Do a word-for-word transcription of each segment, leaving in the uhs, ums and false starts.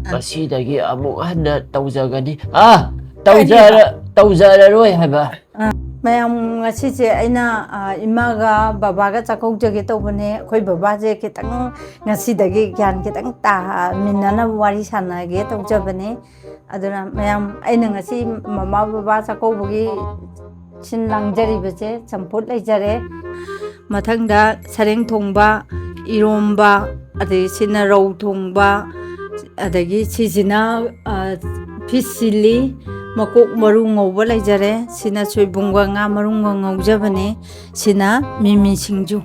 ꯉꯁꯤꯗꯒꯤ ꯑꯃꯨꯛ ꯍꯟꯅ ꯇꯧꯖꯒꯅꯤ꯫ ꯑ, ꯇꯧꯖꯔ-, ꯇꯧꯖꯔꯔꯣꯏ ꯍꯥꯏꯕ꯫ ꯑ, ꯃꯌꯥꯝ, ꯉꯁꯤꯁꯦ ꯑꯩꯅ, ꯑ, ꯏꯃꯥꯒ ꯕꯕꯥꯒ ꯆꯥꯛꯀꯧꯖꯒꯦ ꯇꯧꯕꯅꯦ꯫ ꯑꯩꯈꯣꯏ ꯕꯕꯥꯁꯦ ꯈꯤꯇꯪ ꯉꯁꯤꯗꯒꯤ ꯒ꯭ꯌꯥꯟ ꯈꯤꯇꯪ ꯇꯥꯃꯤꯟꯅꯅꯕ ꯋꯥꯔꯤ ꯁꯥꯟꯅꯒꯦ ꯇꯧꯖꯕꯅꯦ꯫ ꯑꯗꯨꯅ ꯃꯌꯥꯝ, ꯑꯩꯅ ꯉꯁꯤ ꯃꯃꯥ ꯕꯕꯥ ꯆꯥꯛꯀꯧꯕꯒꯤ ꯁꯤꯟ ꯂꯥꯡꯖꯔꯤꯕꯁꯦ ꯆꯝꯐꯨꯠ ꯂꯩꯖꯔꯦ꯫ ꯃꯊꯪꯗ ꯁꯔꯦꯡ ꯊꯣꯡꯕ, ꯏꯔꯣꯝꯕ, ꯑꯗꯒꯤ ꯁꯤꯅ ꯔꯧ ꯊꯣꯡꯕ, ꯑꯗꯒꯤ ꯁꯤꯁꯤꯅ, ꯑ, ꯐꯤꯁ ꯆꯤꯜꯂꯤ, ꯃꯀꯣꯛ ꯃꯔꯨ ꯉꯧꯕ ꯂꯩꯖꯔꯦ꯫ ꯁꯤꯅ ꯁꯣꯏꯕꯨꯝꯒ ꯉꯥ ꯃꯔꯨꯝꯒ ꯉꯧꯖꯕꯅꯦ꯫ ꯁꯤꯅ ꯃꯤꯃꯤ ꯁꯤꯡꯖꯨ꯫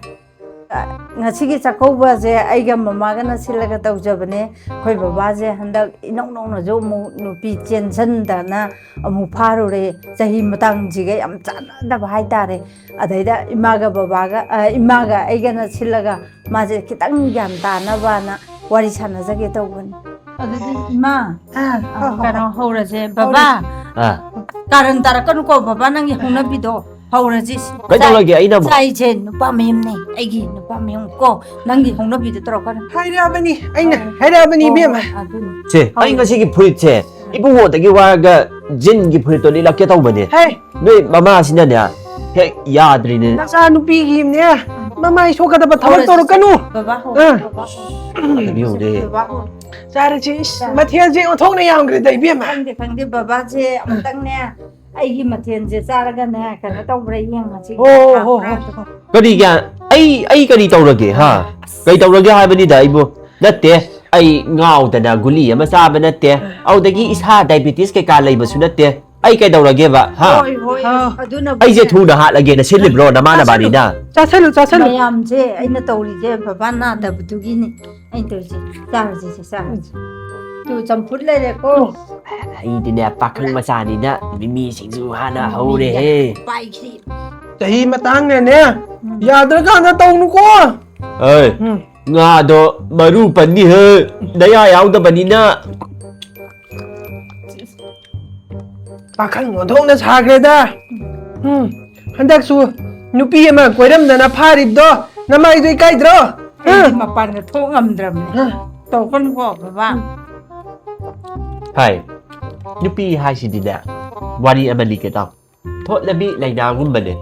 ꯉꯁꯤꯒꯤ ꯆꯥꯛꯀꯧꯕꯁꯦ ꯑꯩꯒ ꯃꯃꯥꯒꯅ ꯁꯤꯜꯂꯒ ꯇꯧꯖꯕꯅꯦ꯫ ꯑꯩꯈꯣꯏ ꯕꯕꯥꯁꯦ ꯍꯟꯗꯛ ꯏꯅꯧ ꯅꯧꯅꯁꯨ ꯑꯃꯨꯛ ꯅꯨꯄꯤ ꯆꯦꯟꯁꯟꯗꯅ ꯑꯃꯨꯛ ꯐꯥꯔꯨꯔꯦ꯫ ꯆꯍꯤ ꯃꯇꯥꯡꯁꯤꯒ ꯌꯥꯝ ꯆꯥꯟꯅꯗꯕ ꯍꯥꯏꯇꯥꯔꯦ꯫ ꯑꯗꯩꯗ ꯏꯃꯥꯒ ꯕꯕꯥꯒ, ꯑ, ꯏꯃꯥꯒ ꯑꯩꯒꯅ ꯁꯤꯜꯂꯒ ꯃꯥꯁꯦ ꯈꯤꯇꯪ ꯒ꯭ꯌꯥꯟ ꯇꯥꯅꯕꯅ ꯋꯥꯔꯤ ꯁꯥꯟꯅꯖꯒꯦ ꯇꯧꯕꯅꯤ꯫ ꯑꯗꯨꯗꯤ ꯏꯃꯥ, ꯑꯥ, ꯑ, ꯀꯩꯅꯣ ꯍꯧꯔꯁꯦ꯫ ꯕꯕꯥ, ꯑꯥ꯫ ꯀꯥꯔꯟ ꯇꯥꯔꯛꯀꯅꯨꯀꯣ ꯕꯕꯥ, ꯅꯪꯒꯤ ꯍꯧꯅꯕꯤꯗꯣ ꯍꯧꯔꯁꯤ꯫ ꯀꯩꯗꯧꯔꯒꯦ? ꯑꯩꯅ ꯑꯃꯨꯛ ꯆꯥꯏꯁꯦ ꯅꯨꯄꯥ ꯃꯌꯨꯝꯅꯦ, ꯑꯩꯒꯤ ꯅꯨꯄꯥ ꯃꯌꯨꯝ ꯀꯣ, ꯅꯪꯒꯤ ꯍꯧꯅꯕꯤꯗꯣ ꯇꯧꯔꯛꯀꯅꯨ꯫ ꯍꯥꯏꯔꯛꯑꯕꯅꯤ, ꯑꯩꯅ ꯍꯥꯏꯔꯛꯑꯕꯅꯤ, ꯍꯣꯏ, ꯏꯕꯦꯝꯃ꯫ ꯍꯣꯏ, ꯑꯗꯨꯅꯤ꯫ ꯆꯦ, ꯑꯩ ꯍꯧꯔꯁꯤ꯫ ꯉꯁꯤꯒꯤ ꯐꯨꯔꯤꯠꯁꯦ ꯏꯕꯨꯡꯉꯣꯗꯒꯤ ꯋꯥꯔꯒ ꯖꯤꯟꯒꯤ ꯐꯨꯔꯤꯠꯇꯣ ꯂꯤꯠꯂꯛꯀꯦ ꯇꯧꯕꯅꯦ꯫ ꯍꯦ! ꯅꯣꯏ ꯃꯃꯥꯁꯤꯅꯅꯦ, ꯍꯦꯛ ꯌꯥꯗ꯭ꯔꯤꯅꯦ꯫ ꯅꯆꯥꯅꯨꯄꯤꯒꯤꯅꯦ, ꯃꯃꯥꯏ ꯁꯣꯛꯀꯗꯕ ꯊꯕꯛ ꯍꯧꯔꯁꯤ, ꯇꯧꯔꯛꯀꯅꯨ꯫ ꯕꯕꯥ ꯍꯧꯔꯣ, ꯑꯥ꯫ ꯕꯕꯥ ꯍꯧꯔꯣ꯫ ꯑꯗꯨꯗꯤ ꯌꯦꯡꯉꯨꯅꯦ꯫ ꯕꯕꯥ ꯍꯧꯔꯣ꯫ ꯆꯥꯔꯁꯤ, ꯏꯁ, ꯃꯊꯦꯜꯁꯦ ꯑꯣꯟꯊꯣꯛꯅ ꯌꯥꯝꯈ꯭ꯔꯦꯗ, ꯏꯕꯦꯝꯃ꯫ ꯈꯪꯗꯦ, ꯈꯪꯗꯦ, ꯕꯕꯥꯁꯦ ꯑꯃꯨꯛꯇꯪꯅꯦ ꯑꯩꯒꯤ ꯃꯊꯦꯜꯁꯦ ꯆꯥꯔꯒꯅꯦ ꯀꯩꯅꯣ ꯇꯧꯕ꯭ꯔꯥ ꯌꯦꯡꯉꯁꯤ꯫ ꯍꯣ, ꯍꯣ, ꯍꯣ, ꯍꯣ꯫ ꯀꯔꯤꯒꯤ? ꯑꯩ, ꯑꯩ ꯀꯔꯤ ꯇꯧꯔꯒꯦ, ꯍꯥ? ꯀꯩ ꯇꯧꯔꯒꯦ ꯍꯥꯏꯕꯅꯤꯗ ꯑꯩꯕꯨ? ꯅꯠꯇꯦ, ꯑꯩ ꯉꯥꯎꯗꯅ ꯒꯨꯂꯤ ꯑꯃ ꯆꯥꯕ ꯅꯠꯇꯦ꯫ ꯑꯗꯨꯗꯒꯤ ꯏꯁꯥ diabetes ꯀꯩꯀꯥ ꯂꯩꯕꯁꯨ ꯅꯠꯇꯦ꯫ ꯑꯩ ꯀꯩꯗꯧꯔꯒꯦꯕ, ꯍꯥ? ꯍꯣꯏ, ꯍꯣꯏ, ꯑꯥ꯫ ꯑꯗꯨꯅꯕꯨ ꯑꯩꯁꯦ ꯊꯨꯅ ꯍꯥꯠꯂꯒꯦꯅ ꯁꯤꯜꯂꯤꯕ꯭ꯔꯣ, ꯅꯃꯥ ꯅꯕꯥꯅꯤꯅ? ꯆꯥꯁꯜꯂꯨ, ꯆꯥꯁꯜꯂꯨ꯫ ꯃꯌꯥꯝꯁꯦ ꯑꯩꯅ ꯇꯧꯔꯤꯁꯦ ꯕꯕꯥ ꯅꯥꯗꯕꯗꯨꯒꯤꯅꯤ ꯑꯩꯅ ꯇꯧꯔꯤꯁꯦ꯫ ꯆꯥꯔꯁꯦ, ꯁꯦ, ꯆꯥꯔꯁꯦ꯫ ꯇꯨ, ꯆꯝꯐꯨꯠ ꯂꯩꯔꯦꯀꯣ꯫ ꯑꯩꯗꯤꯅꯦ, ꯄꯥꯈꯪ ꯃꯆꯥꯅꯤꯅ ꯃꯤꯃꯤ ꯁꯤꯡꯖꯨ ꯍꯥꯟꯅ ꯍꯧꯔꯦꯍꯦ꯫ ꯄꯥꯏꯈ꯭ꯔꯤ꯫ ꯆꯍꯤ ꯃꯇꯥꯡꯅꯅꯦ, ꯎꯝ꯫ ꯌꯥꯗ꯭ꯔꯀꯥꯟꯗ ꯇꯧꯅꯨꯀꯣ꯫ ꯑꯩ, ꯎꯝ꯫ ꯉꯥꯗꯣ ꯃꯔꯨ ꯄꯟꯅꯤ ꯍꯦ, ꯅꯌꯥ ꯌꯥꯎꯗꯕꯅꯤꯅ꯫ ꯄꯥꯈꯪ ꯑꯣꯟꯊꯣꯛꯅ ꯁꯥꯈ꯭ꯔꯦꯗ꯫ ꯎꯝ, ꯍꯟꯗꯛꯁꯨ ꯅꯨꯄꯤ ꯑꯃ ꯀꯣꯏꯔꯝꯗꯅ ꯐꯥꯔꯤꯕꯗꯣ ꯅꯃꯥꯏꯗꯣ ꯏꯀꯥꯏꯗ꯭ꯔꯣ? ꯑꯩꯗꯤ ꯍꯥ? ꯃꯄꯥꯟꯒ ꯊꯣꯛ ꯉꯝꯗ꯭ꯔꯕꯅꯦ꯫ ꯍꯥ? ꯇꯧꯀꯅꯨꯀꯣ, ꯕꯕꯥ꯫ ꯎꯝ꯫ ꯍꯥꯏ, ꯅꯨꯄꯤ ꯍꯥꯏꯁꯤꯗꯤꯅꯦ, ꯋꯥꯔꯤ ꯑꯃ ꯂꯤꯒꯦ ꯇꯥꯎ꯫ ꯊꯣꯠꯂꯕꯤ ꯂꯥꯏꯅꯥꯒꯨꯝꯕꯅꯦ꯫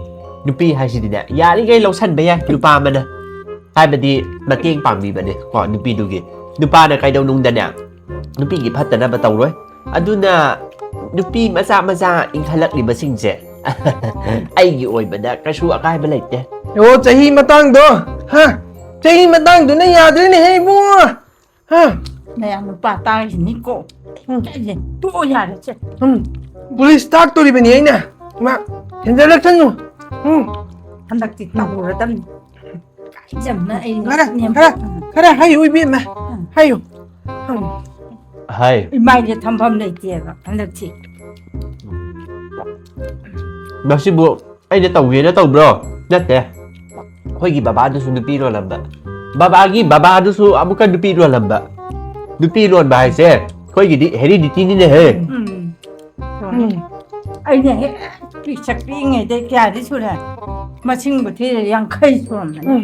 ꯅꯨꯄꯤ ꯍꯥꯏꯁꯤꯗꯤꯅꯦ, ꯌꯥꯔꯤꯈꯩ ꯂꯧꯁꯟꯕ ꯌꯥꯏ ꯅꯨꯄꯥ ꯑꯃꯅ꯫ ꯍꯥꯏꯕꯗꯤ ꯃꯇꯦꯡ ꯄꯥꯡꯕꯤꯕꯅꯦ ꯀꯣ ꯅꯨꯄꯤꯗꯨꯒꯤ꯫ ꯅꯨꯄꯥꯅ ꯀꯩꯗꯧꯅꯨꯡꯗꯅꯦ, ꯅꯨꯄꯤꯒꯤ ꯐꯠꯇꯅꯕ ꯇꯧꯔꯣꯏ꯫ ꯑꯗꯨꯅ ꯅꯨꯄꯤ ꯃꯆꯥ ꯃꯆꯥ ꯏꯟꯈꯠꯂꯛꯂꯤꯕꯁꯤꯡꯁꯦ ꯑꯩꯒꯤ ꯑꯣꯏꯕꯗ ꯀꯩꯁꯨ ꯑꯀꯥꯏꯕ ꯂꯩꯇꯦ꯫ ꯑꯣ, ꯆꯍꯤ ꯃꯇꯥꯡꯗꯣ, ꯍꯥ? ꯆꯍꯤ ꯃꯇꯥꯡꯗꯨꯅ ꯌꯥꯗ꯭ꯔꯦꯅꯦꯍꯦ, ꯏꯕꯨꯡꯉꯣ꯫ ꯍꯥ? ꯅꯌꯥ ꯅꯨꯄꯥ ꯇꯥꯔꯤꯁꯤꯅꯤꯀꯣ꯫ ꯎꯝ꯫ ꯆꯠꯂꯦ, ꯇꯣꯛꯑꯣ ꯌꯥꯔꯦ, ꯆꯦ꯫ ꯎꯝ꯫ ꯄꯨꯂꯤꯁ ꯇꯥꯛꯇꯣꯔꯤꯕꯅꯤ ꯑꯩꯅ꯫ ꯃꯥ ꯍꯦꯟꯖꯜꯂꯛꯁꯅꯨ꯫ ꯎꯝ꯫ ꯍꯟꯗꯛꯇꯤ ꯇꯧꯔꯗꯝꯅꯤ꯫ ꯏꯆꯝꯅ ꯑꯩ ꯈꯔ, ꯅꯦꯝ-, ꯈꯔ, ꯎꯝ꯫ ꯈꯔ ꯍꯥꯏꯌꯨ, ꯏꯕꯦꯝꯃ꯫ ꯎꯝ꯫ ꯍꯥꯏꯌꯨ꯫ ꯎꯝ꯫ ꯍꯥꯏ꯫ ꯏꯃꯥꯏꯁꯦ ꯊꯝꯐꯝ ꯂꯩꯇꯦꯕ ꯍꯟꯗꯛꯁꯤ꯫ ꯃꯁꯤꯕꯨ ꯑꯩꯅ ꯇꯧꯒꯦꯅ ꯇꯧꯕ꯭ꯔꯣ? ꯅꯠꯇꯦ꯫ ꯑꯩꯈꯣꯏꯒꯤ ꯕꯕꯥꯗꯨꯁꯨ ꯅꯨꯄꯤ ꯂꯣꯜꯂꯝꯕ꯫ ꯕꯕꯥꯒꯤ ꯕꯕꯥꯗꯨꯁꯨ ꯑꯃꯨꯛꯀ ꯅꯨꯄꯤ ꯂꯣꯜꯂꯝꯕ꯫ ꯅꯨꯄꯤ ꯂꯣꯟꯕ ꯍꯥꯏꯁꯦ ꯑꯩꯈꯣꯏꯒꯤꯗꯤ ꯍꯦꯔꯤꯗꯤꯇꯤꯅꯤꯅꯦꯍꯦ꯫ ꯎꯝ꯫ ꯎꯝ꯫ ꯑꯩꯅ ꯍꯦꯛ ꯄꯤꯛꯁꯛ ꯄꯤꯛꯏꯉꯩꯗꯩ ꯀꯌꯥꯗꯤ ꯁꯨꯔꯦ? ꯃꯁꯤꯡꯕꯨ ꯊꯤꯔꯦ, ꯌꯥꯡꯈꯩ ꯁꯨꯔꯝꯃꯅꯤ꯫ ꯎꯝ꯫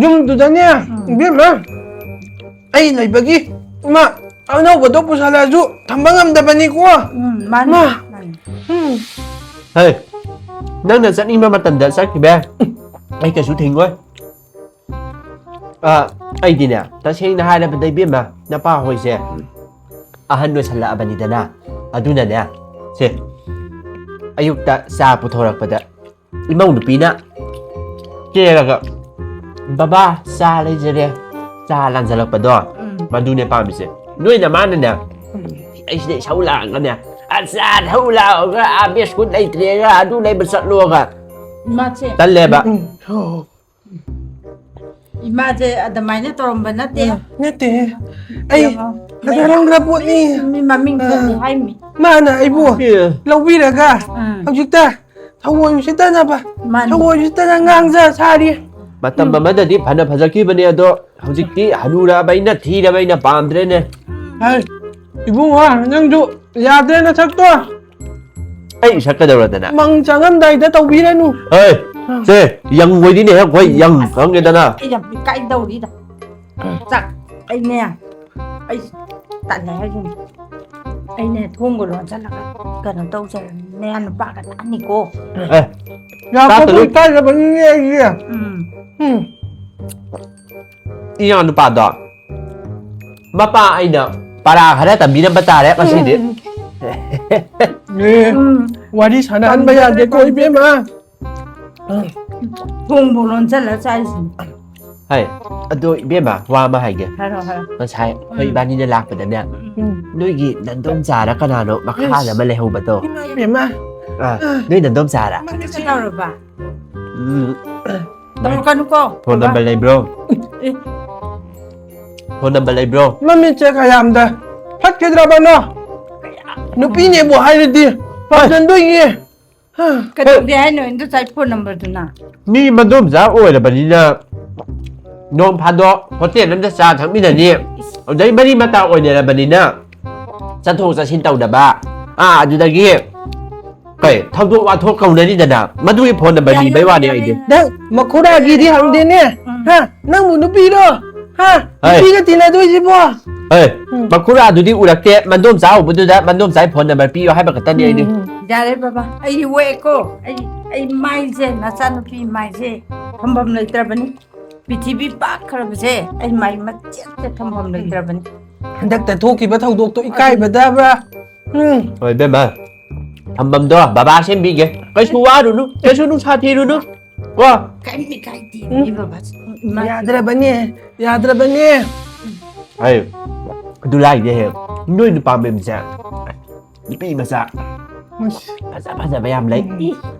ꯌꯨꯝꯗꯨꯗꯅꯦ, ꯎꯝ꯫ ꯏꯕꯦꯝꯃ, ꯑꯩ ꯂꯩꯕꯒꯤ ꯏꯃꯥ ꯑꯅꯧꯕꯗꯣ ꯄꯨꯁꯜꯂꯛꯑꯁꯨ ꯊꯝꯕ ꯉꯝꯗꯕꯅꯤꯀꯣ꯫ ꯎꯝ, ꯃꯥꯅꯤ, ꯃꯥ꯫ ꯃꯥꯅꯤ꯫ ꯎꯝ꯫ ꯍꯩ, ꯅꯪꯅ ꯆꯠꯅꯤꯡꯕ ꯃꯇꯝꯗ ꯆꯠꯈꯤꯕ ꯌꯥꯏ꯫ ꯑꯩ ꯀꯩꯁꯨ ꯊꯤꯡꯉꯣꯏ꯫ ꯑ, ꯑꯩꯗꯤꯅꯦ, ꯇꯁꯦꯡꯅ ꯍꯥꯏꯔꯕꯗ, ꯏꯕꯦꯝꯃ, ꯅꯄꯥ ꯍꯣꯏꯁꯦ ꯑꯍꯟ ꯑꯣꯏꯁꯜꯂꯛꯑꯕꯅꯤꯗꯅ, ꯑꯗꯨꯅꯅꯦ, ꯁꯦ, ꯑꯌꯨꯛꯇ ꯆꯥ ꯄꯨꯊꯣꯔꯛꯄꯗ ꯏꯃꯧ ꯅꯨꯄꯤꯅ ꯀꯦꯔꯒ, "ꯕꯕꯥ, ꯆꯥ ꯂꯩꯖꯔꯦ", ꯆꯥ ꯂꯥꯟꯖꯜꯂꯛꯄꯗꯣ, ꯎꯝ꯫ ꯃꯗꯨꯅꯦ ꯄꯥꯝꯃꯤꯁꯦ꯫ ꯅꯣꯏꯅ ꯃꯥꯅꯅꯦ, ꯎꯝ꯫ ꯑꯩꯁꯤꯗ ꯏꯁꯧ ꯂꯥꯡꯉꯒꯅꯦ, "ꯑ, ꯆꯥ ꯊꯛꯎ ꯂꯥꯛꯑꯣꯒ, ꯑꯥ, ꯕꯤꯁꯀꯨꯠ ꯂꯩꯇ꯭ꯔꯦꯒ, ꯑꯗꯨ ꯂꯩꯕ ꯆꯠꯂꯣꯒ"꯫ ꯏꯃꯥꯁꯦ꯫ ꯇꯜꯂꯦꯕ꯫ ꯎꯝ, ꯎꯝ꯫ ꯍꯣ, ꯍꯣ꯫ ꯏꯃꯥꯁꯦ ꯑꯗꯨꯃꯥꯏꯅ ꯇꯧꯔꯝꯕ ꯅꯠꯇꯦ꯫ ꯎꯝ, ꯅꯠꯇꯦ꯫ ꯑꯩ ꯌꯦꯡꯉꯣ꯫ ꯐꯖꯔꯝꯈ꯭ꯔ ꯄꯣꯠꯅꯤ꯫ ꯃꯤ ꯃꯃꯤꯡ ꯊꯣꯜꯂꯤ ꯑꯥ꯫ ꯍꯥꯏꯃꯤ꯫ ꯃꯥꯅ ꯑꯩꯕꯨ ꯑꯦ꯫ ꯂꯧꯕꯤꯔꯒ ꯎꯝ꯫ ꯍꯧꯖꯤꯛꯇ ꯊꯑꯣꯏ ꯎꯁꯤꯠꯇꯅꯕ, ꯃꯥꯅꯤ꯫ ꯊꯑꯣꯏ ꯎꯁꯤꯠꯇꯅ ꯉꯥꯡꯖ ꯁꯥꯔꯤ꯫ ꯃꯇꯝ ꯎꯝ꯫ ꯑꯃꯗꯗꯤ ꯐꯅ ꯐꯖꯈꯤꯕꯅꯦ, ꯑꯗꯣ ꯍꯧꯖꯤꯛꯇꯤ ꯍꯅꯨꯔꯛꯑꯕꯅꯤꯅ, ꯊꯤꯔꯕꯅꯤꯅ ꯄꯥꯝꯗ꯭ꯔꯦꯅꯦ꯫ ꯍꯩ, ꯏꯕꯨꯡꯉꯣ, ꯅꯪꯁꯨ ꯌꯥꯗ꯭ꯔꯦ ꯅꯁꯛꯇꯣ꯫ ꯑꯩ ꯏꯁꯛ ꯀꯩꯗꯧꯔꯗꯅ? ꯃꯪ ꯆꯪꯉꯝꯗꯥꯏꯗ ꯇꯧꯕꯤꯔꯅꯨ꯫ ꯍꯩ, ꯁꯦ, ꯌꯪ ꯑꯣꯏꯗꯤꯅꯦ, ꯍꯦꯛ ꯑꯩꯈꯣꯏ ꯌꯪ ꯈꯪꯉꯦꯗꯅ꯫ ꯑꯩ ꯌꯥꯝ ꯏꯀꯥꯏꯗꯧꯔꯤꯗ꯫ ꯆꯥꯛ, ꯑꯩꯅꯦ, ꯑꯩ ꯇꯜꯂꯦ ꯍꯥꯏꯁꯤꯅꯤ꯫ ꯑꯩꯅ ꯊꯣꯡꯒ ꯂꯣꯟꯁꯤꯜꯂꯒ ꯀꯩꯅꯣ ꯇꯧꯖꯔꯅꯤ, ꯅꯌꯥ ꯅꯨꯄꯥꯒ ꯇꯥꯅꯤꯀꯣ꯫ ꯑꯦ ꯌꯥꯝ ꯆꯥꯛꯇ ꯄꯣꯛꯄ ꯂꯣꯏ- ꯏꯀꯥꯏꯖꯕꯅꯤꯅꯦ ꯑꯩꯁꯦ꯫ ꯎꯝ꯫ ꯎꯝ꯫ ꯏꯌꯥ ꯅꯨꯄꯥꯗꯣ ꯃꯄꯥ ꯑꯩꯅ ꯄꯔꯥ ꯈꯔ ꯇꯝꯕꯤꯔꯝꯕ ꯇꯥꯔꯦ ꯉꯁꯤꯗꯤ꯫ ꯑꯦ, ꯋꯥꯔꯤ ꯁꯥꯟꯅꯍꯟꯕ ꯌꯥꯗꯦꯀꯣ ꯏꯕꯦꯝꯃ꯫ ꯊꯣꯡꯕꯨ ꯂꯣꯟꯁꯤꯜꯂ ꯆꯥꯏꯁꯤꯅꯤ꯫ ꯍꯥꯏ ꯑꯗꯣ ꯏꯕꯦꯝꯃ ꯋꯥ ꯑꯃ ꯍꯥꯏꯒꯦ꯫ ꯍꯥꯏꯔꯣ ꯍꯥꯏꯔꯣ꯫ ꯉꯁꯥꯏ ꯑꯩꯈꯣꯏ ꯏꯕꯥꯅꯤꯅ ꯂꯥꯛꯄꯗꯅꯦ ꯎꯝ. ꯅꯣꯏꯒꯤ ꯅꯟꯗꯣꯝ ꯆꯥꯔ ꯀꯅꯥꯅꯣ ꯃꯈꯥꯗ ꯑꯃ ꯂꯩꯍꯧꯕꯗꯣ꯫ ꯏꯕꯦꯝꯃ꯫ ꯑꯥ, ꯅꯣꯏ ꯅꯟꯗꯣꯝ ꯆꯥꯔ꯫ ꯀꯩꯗꯧꯔꯕ? ꯎꯝ. ꯇꯧꯔꯛꯀꯅꯨꯀꯣ꯫ ꯐꯣꯟ ꯅꯝꯕꯔ ꯂꯩꯕ꯭ꯔꯣ? ꯑꯦ. ꯐꯣꯟ ꯅꯝꯕꯔ ꯂꯩꯕ꯭ꯔꯣ? ꯃꯃꯤꯠꯁꯦ ꯀꯌꯥꯝꯗ ꯐꯠꯈꯤꯗ꯭ꯔꯕꯅꯣ? ꯅꯨꯄꯤꯅꯦꯕꯨ ꯍꯥꯏꯔꯗꯤ ꯄꯥꯝꯖꯟꯗꯣꯏꯅꯦ꯫ ꯀꯩꯗꯧꯒꯦ ꯍꯥꯏꯅꯣ ꯏꯟꯗꯣꯆꯥꯏ ꯐꯣꯟ ꯅꯝꯕꯔꯗꯨꯅ? ꯃꯤ ꯃꯗꯣꯝꯆꯥ ꯑꯣꯏꯔꯕꯅꯤꯅ ꯅꯣꯡ ꯐꯥꯗꯣꯛ ꯍꯣꯇꯦꯜ ꯑꯃꯗ ꯆꯥ ꯊꯛꯃꯤꯟꯅꯅꯤ꯫ ꯑꯗꯩ ꯃꯔꯤ ꯃꯇꯥ ꯑꯣꯏꯅꯔꯕꯅꯤꯅ ꯆꯠꯊꯣꯛ ꯆꯠꯁꯤꯟ ꯇꯧꯗꯕ꯫ ꯑꯥ ꯑꯗꯨꯗꯒꯤ ꯀꯩ ꯊꯧꯗꯣꯛ ꯋꯥꯊꯣꯛ ꯀꯧꯅꯔꯤꯗꯅ ꯃꯗꯨꯒꯤ ꯐꯣꯟ ꯅꯝꯕꯔ ꯅꯤꯕꯩ ꯋꯥꯅꯤ ꯑꯩꯗꯤ꯫ ꯅꯪ ꯃꯈꯨꯔꯥꯒꯤꯗꯤ ꯍꯪꯗꯦꯅꯦ꯫ ꯍꯥ? ꯅꯪꯕꯨ ꯅꯨꯄꯤꯔꯣ? ꯍꯥ? ꯍꯩ. ꯅꯨꯄꯤꯒ ꯇꯤꯟꯅꯗꯣꯏꯁꯤꯕꯣ? ꯍꯩ, ꯎꯝ. ꯃꯈꯨꯔꯥꯗꯨꯗꯤ ꯎꯔꯛꯇꯦ, ꯃꯗꯣꯝꯆꯥ ꯎꯕꯗꯨꯗ ꯃꯗꯣꯝꯆꯥꯒꯤ ꯐꯣꯟ ꯅꯝꯕꯔ ꯄꯤꯌꯣ ꯍꯥꯏꯕ ꯈꯛꯇꯅꯤ ꯑꯩꯗꯤ꯫ ꯎꯝ. ꯌꯥꯔꯦ ꯕꯕꯥ, ꯑꯩ ꯋꯦꯀꯣ꯫ ꯑꯩ ꯑꯩ ꯃꯥꯏꯁꯦ, ꯅꯆꯥꯅꯨꯄꯤ ꯃꯥꯏꯁꯦ ꯊꯝꯐꯝ ꯂꯩꯇ꯭ꯔꯕꯅꯤ꯫ ꯄ꯭ꯔꯤꯊꯤꯕꯤ ꯄꯥꯛꯈ꯭ꯔꯕꯁꯦ ꯑꯩ ꯃꯥꯏ ꯃꯆꯦꯠꯁꯦ ꯊꯝꯐꯝ ꯂꯩꯇ꯭ꯔꯕꯅꯤ꯫ ꯍꯟꯗꯛꯇ ꯊꯣꯛꯈꯤꯕ ꯊꯧꯗꯣꯛꯇꯣ ꯏꯀꯥꯏꯕꯗꯕ꯭ꯔꯥ? ꯎꯝ. ꯍꯣꯏ ꯏꯕꯦꯝꯃ, ꯊꯝꯐꯝꯗꯣ ꯕꯕꯥ ꯁꯦꯝꯕꯤꯒꯦ꯫ ꯀꯩꯁꯨ ꯋꯥꯔꯨꯅꯨ, ꯀꯩꯁꯨ ꯅꯨꯡꯁꯥ ꯊꯤꯔꯨꯅꯨ꯫ ꯀꯣ? ꯀꯩꯝ ꯏꯀꯥꯏꯗꯦ ꯃꯤ ꯕꯕꯥꯁꯦ꯫ ꯏꯃꯥ ꯌꯥꯗ꯭ꯔꯕꯅꯦ, ꯌꯥꯗ꯭ꯔꯕꯅꯦ꯫ ꯍꯥꯏ, ꯑꯗꯨ ꯂꯥꯏꯗꯦꯍꯦ, ꯅꯣꯏ ꯅꯨꯄꯥ ꯃꯌꯨꯝꯁꯦ ꯅꯨꯄꯤ ꯃꯆꯥ ꯑꯁ, ꯐꯖ ꯐꯖꯕ ꯌꯥꯝ ꯂꯩ꯫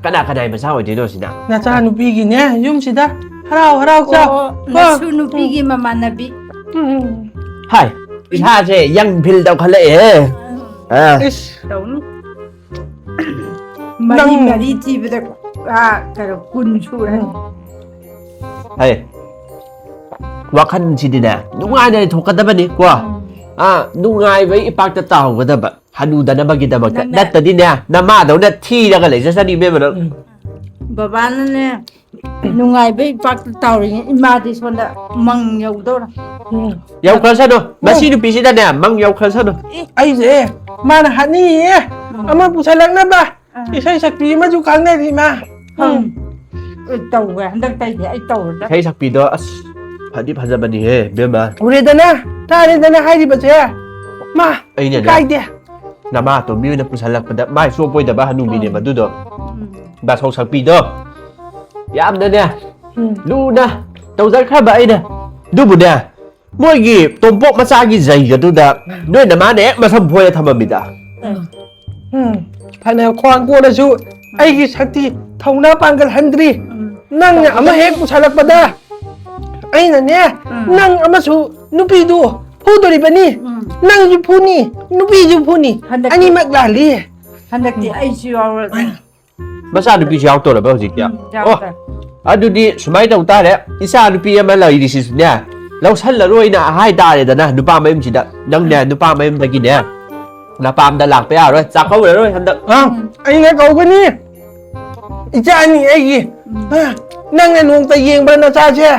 ꯀꯅꯥ ꯀꯅꯥꯒꯤ ꯃꯆꯥ ꯑꯣꯏꯗꯣꯏꯅꯣ ꯁꯤꯅ? ꯅꯆꯥꯅꯨꯄꯤꯒꯤꯅꯦ ꯌꯨꯝꯁꯤꯗ ꯍꯔꯥꯎ ꯍꯔꯥꯎ ꯆꯥꯎ꯫ ꯑꯣ, ꯅꯁꯨ ꯅꯨꯄꯤꯒꯤ ꯃꯃꯥꯟꯅꯕꯤ꯫ ꯎꯝ. ꯍꯥꯏ, ꯏꯁꯥꯁꯦ ꯌꯪ ꯐꯤꯜ ꯇꯧꯈꯠꯂꯛꯑꯦ꯫ ꯑꯥ, ꯏꯁ, ꯇꯧꯅꯤ꯫ ꯃꯔꯤ ꯅꯪ- ꯃꯔꯤ ꯊꯤꯕꯗ, ꯑꯥ, ꯀꯩꯅꯣ, ꯀꯨꯟ ꯁꯨꯔꯅꯤ꯫ ꯍꯥꯏ, ꯋꯥꯈꯜꯁꯤꯗꯤꯅꯦ ꯅꯨꯡꯉꯥꯏꯅ ꯂꯩꯊꯣꯛꯀꯗꯕꯅꯤ ꯀꯣ꯫ ꯑꯥ, ꯅꯨꯡꯉꯥꯏꯕꯒꯤ ꯏꯄꯥꯛꯇ ꯇꯥꯍꯧꯒꯗꯕ ꯍꯅꯨꯗꯅꯕꯒꯤꯗꯃꯛꯇ꯫ ꯅꯪꯅ- ꯅꯠꯇꯗꯤꯅꯦ ꯅꯃꯥꯗꯧꯅ ꯊꯤꯔꯒ ꯂꯩꯖꯁꯅꯤ ꯏꯕꯦꯝꯃ ꯅꯪ꯫ ꯕꯕꯥꯅꯅꯦ, ꯅꯨꯡꯉꯥꯏꯕꯩ ꯄꯥꯛꯇ ꯇꯥꯎꯔꯤꯉꯩ ꯏꯃꯥꯗꯤ ꯁꯣꯝꯗ ꯃꯪ ꯌꯧꯗꯧꯔ꯫ ꯎꯝ꯫ ꯌꯧꯈ꯭ꯔꯁꯅꯨ꯫ ꯃꯁꯤ ꯅꯨꯄꯤꯁꯤꯗꯅꯦ ꯃꯪ ꯌꯧꯈ꯭ꯔꯁꯅꯨ꯫ ꯑꯩꯁꯦ ꯃꯥꯅ ꯍꯥꯠꯅꯤꯡꯉꯤꯌꯦ ꯑꯃ ꯄꯨꯁꯜꯂꯛꯅꯕ꯫ ꯏꯁꯩ ꯁꯛꯄꯤ ꯑꯃꯁꯨ ꯈꯪꯅꯔꯤ ꯃꯥ꯫ ꯎꯝ꯫ ꯑꯩ ꯇꯧꯋꯦ ꯍꯟꯗꯛꯇꯩꯗꯤ ꯑꯩ ꯇꯧꯔꯗ꯫ ꯏꯁꯩ ꯁꯛꯄꯤꯗꯣ ꯑꯁ ꯐꯗꯤ ꯐꯖꯕꯅꯤꯍꯦ ꯕꯦꯝꯃ꯫ ꯎꯔꯦꯗꯅ ꯇꯥꯔꯦꯗꯅ ꯍꯥꯏꯔꯤꯕꯁꯦ꯫ ꯃꯥ ꯑꯩꯅꯅꯦ ꯀꯥꯏꯗꯦ꯫ ꯅꯃꯥ ꯑꯇꯣꯝꯕꯤ ꯑꯣꯏꯅ ꯄꯨꯁꯜꯂꯛꯄꯗ ꯃꯥꯏ ꯆꯣꯞꯄꯣꯏꯗꯕ ꯍꯅꯨꯕꯤꯅꯦꯕ ꯑꯗꯨꯗꯣ꯫ ꯕꯥꯁꯧ ꯁꯛꯄꯤꯗꯣ ꯌꯥꯝꯅꯅꯦ ꯂꯨꯅ ꯇꯧꯖꯈ꯭ꯔꯕ ꯑꯩꯅ꯫ ꯑꯗꯨꯕꯨꯅꯦ ꯃꯣꯏꯒꯤ ꯇꯣꯝꯄꯣꯛ ꯃꯆꯥꯒꯤ ꯖꯩꯒꯗꯨꯗ ꯅꯣꯏ ꯅꯃꯥꯅ ꯍꯦꯛ ꯃꯁꯝ ꯐꯣꯏꯔ ꯊꯝꯃꯝꯃꯤꯗ꯫ ꯎꯝ, ꯐꯅ ꯈ꯭ꯋꯥꯡ ꯀꯣꯜꯂꯁꯨ ꯑꯩꯒꯤ ꯁꯛꯇꯤ ꯊꯧꯅꯥ ꯄꯥꯡꯒꯜ ꯍꯟꯗ꯭ꯔꯤ꯫ ꯅꯪꯅ ꯑꯃ ꯍꯦꯛ ꯄꯨꯁꯜꯂꯛꯄꯗ ꯑꯩꯅꯅꯦ ꯅꯪ ꯑꯃꯁꯨ ꯅꯨꯄꯤꯗꯨ ꯐꯨꯗꯣꯔꯤꯕꯅꯤ꯫ ꯅꯪꯁꯨ ꯐꯨꯅꯤ, ꯅꯨꯄꯤꯁꯨ ꯐꯨꯅꯤ꯫ ꯍꯟꯗꯛꯇꯤ ꯑꯅꯤꯃꯛ ꯂꯥꯜꯂꯤ꯫ ꯍꯟꯗꯛꯇꯤ ꯑꯩꯁꯨ ꯌꯥꯎꯔꯒ꯫ ꯃꯆꯥꯅꯨꯄꯤꯁꯨ ꯌꯥꯎꯗꯧꯔꯕ ꯍꯧꯖꯤꯛꯇꯤ? ꯎꯝ, ꯑꯣ, ꯌꯥꯎꯗ꯭ꯔꯦ꯫ ꯑꯗꯨꯗꯤ ꯁꯨꯃꯥꯏꯅ ꯇꯧ ꯇꯥꯔꯦ, ꯏꯆꯥ ꯅꯨꯄꯤ ꯑꯃ ꯂꯩꯔꯤꯁꯤꯁꯨꯅꯦ ꯂꯧꯁꯜꯂꯔꯣꯏꯅ ꯍꯥꯏ ꯇꯥꯔꯦꯗꯅ ꯅꯨꯄꯥ ꯃꯌꯨꯝꯁꯤꯗ꯫ ꯅꯪꯅꯦ ꯅꯨꯄꯥ ꯃꯌꯨꯝꯗꯒꯤꯅꯦ ꯅꯄꯥꯝꯗ ꯂꯥꯛꯄ ꯌꯥꯔꯣꯏ, ꯆꯥꯛꯀꯧꯔꯔꯣꯏ ꯍꯟꯗꯛ꯫ ꯑ, ꯑꯩꯅ ꯀꯧꯒꯅꯤ꯫ ꯏꯆꯥꯅꯤ ꯑꯩꯒꯤ꯫ ꯑ, ꯅꯪꯅ ꯅꯣꯡꯇ ꯌꯦꯡꯕ꯭ꯔꯥ ꯅꯆꯥꯁꯦ?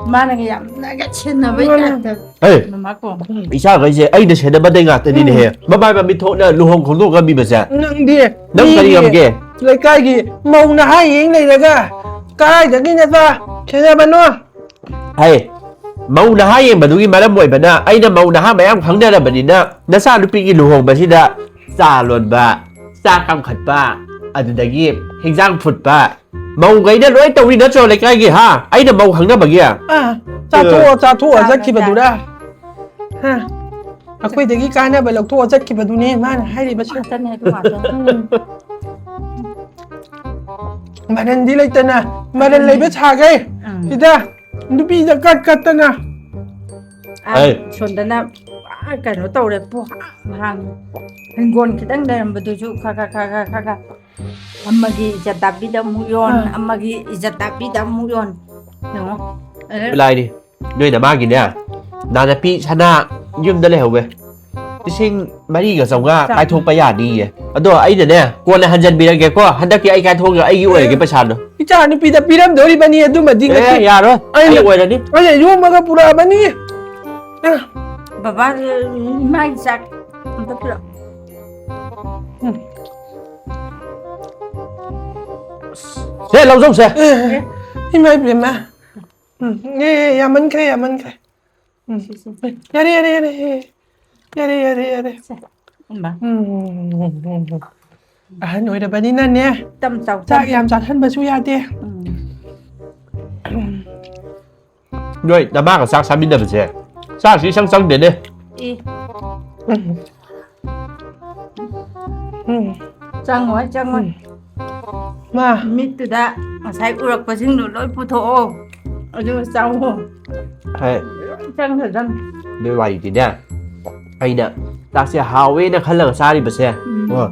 ꯃꯥꯅꯒ ꯌꯥꯝꯅꯒ ꯁꯦꯟꯅꯕꯩ ꯃꯥꯅ ꯇꯥꯏꯞꯇ꯫ ꯍꯦ, ꯃꯃꯥ ꯀꯣ꯫ ꯏꯆꯥꯈꯩꯁꯦ ꯑꯩꯅ ꯁꯦꯟꯅꯕꯗꯩ ꯉꯥꯛꯇꯅꯤꯅꯦꯍꯦ꯫ ꯃꯃꯥꯏ ꯃꯃꯤꯠ ꯊꯣꯛꯅ ꯂꯨꯍꯣꯡ ꯈꯣꯡꯗꯣꯡ ꯉꯝꯃꯤꯕꯁꯦ꯫ ꯅꯪꯗꯤ ꯅꯪ ꯀꯔꯤ ꯃꯤꯒꯤ ꯉꯝꯒꯦ? ꯂꯩꯀꯥꯏꯒꯤ ꯃꯧ ꯅꯍꯥ ꯌꯦꯡ ꯂꯩꯔꯒ ꯀꯗꯥꯏꯗꯒꯤ ꯅꯆꯥ ꯁꯦꯟꯅꯕꯅꯣ? ꯍꯩ, ꯃꯧ ꯅꯍꯥ ꯌꯦꯡꯕꯗꯨꯒꯤ ꯃꯔꯝ ꯑꯣꯏꯕꯅ ꯑꯩꯅ ꯃꯧ ꯅꯍꯥ ꯃꯌꯥꯝ ꯈꯪꯅꯔꯕꯅꯤꯅ ꯅꯆꯥꯅꯨꯄꯤꯒꯤ ꯂꯨꯍꯣꯡꯕꯁꯤꯗ ꯆꯥ ꯂꯣꯟꯕ, ꯆꯥ ꯀꯥꯝꯈꯠꯄ, ꯑꯗꯨꯗꯒꯤ ꯍꯤꯟꯖꯥꯡ ꯐꯨꯠꯄ, ꯃꯧꯈꯩꯅ ꯂꯣꯏ ꯇꯧꯔꯤ ꯅꯠꯇ꯭ꯔꯣ ꯂꯩꯀꯥꯏꯒꯤ? ꯍꯥ, ꯑꯩꯅ ꯃꯧ ꯈꯪꯅꯕꯒꯤ꯫ ꯑꯥ, ꯆꯥꯊꯣꯛꯑ ꯆꯥꯊꯣꯛꯑ ꯆꯥꯔꯦ, ꯆꯠꯈꯤꯕꯗꯨꯔ? ꯍꯥ, ꯑꯩꯈꯣꯏꯗꯒꯤ ꯀꯥꯟꯅꯕ ꯂꯧꯊꯣꯛꯑ ꯆꯠꯈꯤꯕꯗꯨꯅꯦ ꯃꯥꯅ ꯍꯥꯏꯔꯤꯕꯁꯦ꯫ ꯉꯥꯛꯇꯅꯦ ꯑꯗꯨ ꯉꯥꯛꯇꯅꯦ꯫ ꯎꯝ꯫ ꯃꯔꯟꯗꯤ ꯂꯩꯇꯅ ꯃꯔꯟ ꯂꯩꯕ ꯁꯥꯈꯩ ꯎꯝ꯫ ꯁꯤꯗ ꯅꯨꯄꯤꯗ ꯀꯠ ꯀꯠꯇꯅ꯫ ꯑꯥ, ꯑꯩ꯫ ꯁꯣꯝꯗꯅ ꯄꯨꯔꯥ ꯀꯩꯅꯣ ꯇꯧꯔꯦ ꯄꯨꯍꯥꯡ ꯍꯥꯡꯉꯦ꯫ ꯍꯤꯡꯒꯣꯜ ꯈꯤꯇꯪ ꯂꯩꯔꯝꯕꯗꯨꯁꯨ ꯈꯔ ꯈꯔ ꯈꯔ ꯈꯔ ꯈꯔ ꯈꯔ ꯑꯃꯒꯤ ꯏꯖꯠ ꯇꯥꯛꯄꯤꯗ ꯑꯃꯨꯛ ꯌꯣꯟ, ꯑꯥ꯫ ꯑꯃꯒꯤ ꯏꯖꯠ ꯇꯥꯛꯄꯤꯗ ꯑꯃꯨꯛ ꯌꯣꯟ꯫ ꯌꯦꯡꯉꯣ꯫ ꯑꯗꯨ ꯂꯥꯏꯅꯤ ꯅꯣꯏ ꯅꯃꯥꯒꯤꯅꯦ ꯅꯥꯅꯄꯤ ꯁꯅꯥ ꯌꯨꯝꯗ ꯂꯩꯍꯧꯋꯦ꯫ ꯂꯤꯁꯤꯡ ꯃꯔꯤꯒ ꯆꯥꯝꯃꯉꯥ ꯀꯥꯏꯊꯣꯛꯄ ꯌꯥꯅꯤꯌꯦ꯫ ꯑꯗꯣ ꯑꯩꯅꯅꯦ, ꯀꯣꯟꯅ ꯍꯟꯖꯟꯕꯤꯔꯒꯦꯀꯣ꯫ ꯍꯟꯗꯛꯀꯤ ꯑꯩ ꯀꯥꯏꯊꯣꯛꯑꯒ ꯑꯩꯒꯤ ꯑꯣꯏꯔꯒꯦ ꯄꯩꯁꯥꯗꯣ꯫ ꯏꯆꯥ ꯅꯨꯄꯤꯗ ꯄꯤꯔꯝꯗꯣꯔꯤꯕꯅꯤ ꯑꯗꯨꯃꯗꯤ꯫ ꯑꯦ, ꯌꯥꯔꯣꯏ꯫ ꯑꯩ ꯑꯣꯏꯔꯅꯤ꯫ ꯑꯩꯅ ꯌꯣꯝꯃꯒ ꯄꯨꯔꯛꯑꯕꯅꯤ꯫ ꯕꯕꯥ, ꯏꯃꯥꯒꯤ ꯆꯥꯛ ꯑꯝꯇ ꯄꯤꯔꯛꯑꯣ꯫ ꯁꯦ, ꯂꯧꯖꯧꯁꯦ꯫ ꯏꯃꯥ ꯏꯕꯦꯝꯃ꯫ ꯎꯝ, ꯑꯦ, ꯑꯦ, ꯌꯥꯝꯃꯟꯈ꯭ꯔꯦ, ꯌꯥꯝꯃꯟꯈ꯭ꯔꯦ꯫ ꯎꯝ꯫ ꯌꯥꯔꯦ, ꯌꯥꯔꯦ, ꯌꯥꯔꯦ꯫ ꯑꯦ, ꯌꯥꯔꯦ, ꯌꯥꯔꯦ, ꯌꯥꯔꯦ꯫ ꯏꯃꯥ꯫ ꯎꯝ, ꯎꯝ, ꯎꯝ, ꯎꯝ, ꯎꯝ꯫ ꯑꯍꯟ ꯑꯣꯏꯔꯕꯅꯤꯅꯅꯦ, ꯇꯝ ꯆꯥꯎ, ꯆꯥꯛ ꯇꯝ꯫ ꯌꯥꯝ ꯆꯥꯁꯟꯕꯁꯨ ꯌꯥꯗꯦ꯫ ꯎꯝ꯫ ꯎꯝ꯫ ꯅꯣꯏ ꯅꯃꯥꯒ ꯆꯥꯛ ꯆꯥꯃꯤꯟꯅꯕꯁꯦ ꯆꯥꯛꯁꯤ ꯏꯆꯪ ꯆꯪꯗꯦꯅꯦ꯫ ꯏ, ꯎꯝ꯫ ꯎꯝ꯫ ꯆꯪꯉꯣꯏ, ꯆꯪꯉꯣꯏ꯫ ꯃꯥ꯫ ꯃꯤꯠꯇꯨꯗ ꯉꯁꯥꯏ ꯎꯔꯛꯄꯁꯤꯡꯗꯣ ꯂꯣꯏ ꯄꯨꯊꯣꯛꯑꯣ꯫ ꯑꯗꯨꯒ ꯆꯥꯎꯋꯣ꯫ ꯍꯣꯏ꯫ ꯆꯪꯈ꯭ꯔꯗꯝ꯫ ꯅꯣꯏ ꯋꯥꯔꯤꯗꯤꯅꯦ, ꯑꯩꯅ ꯆꯥꯛꯁꯦ ꯍꯥꯎꯋꯦꯅ ꯈꯜꯂꯒ ꯆꯥꯔꯤꯕꯁꯦ꯫ ꯎꯝ꯫ ꯑꯣ꯫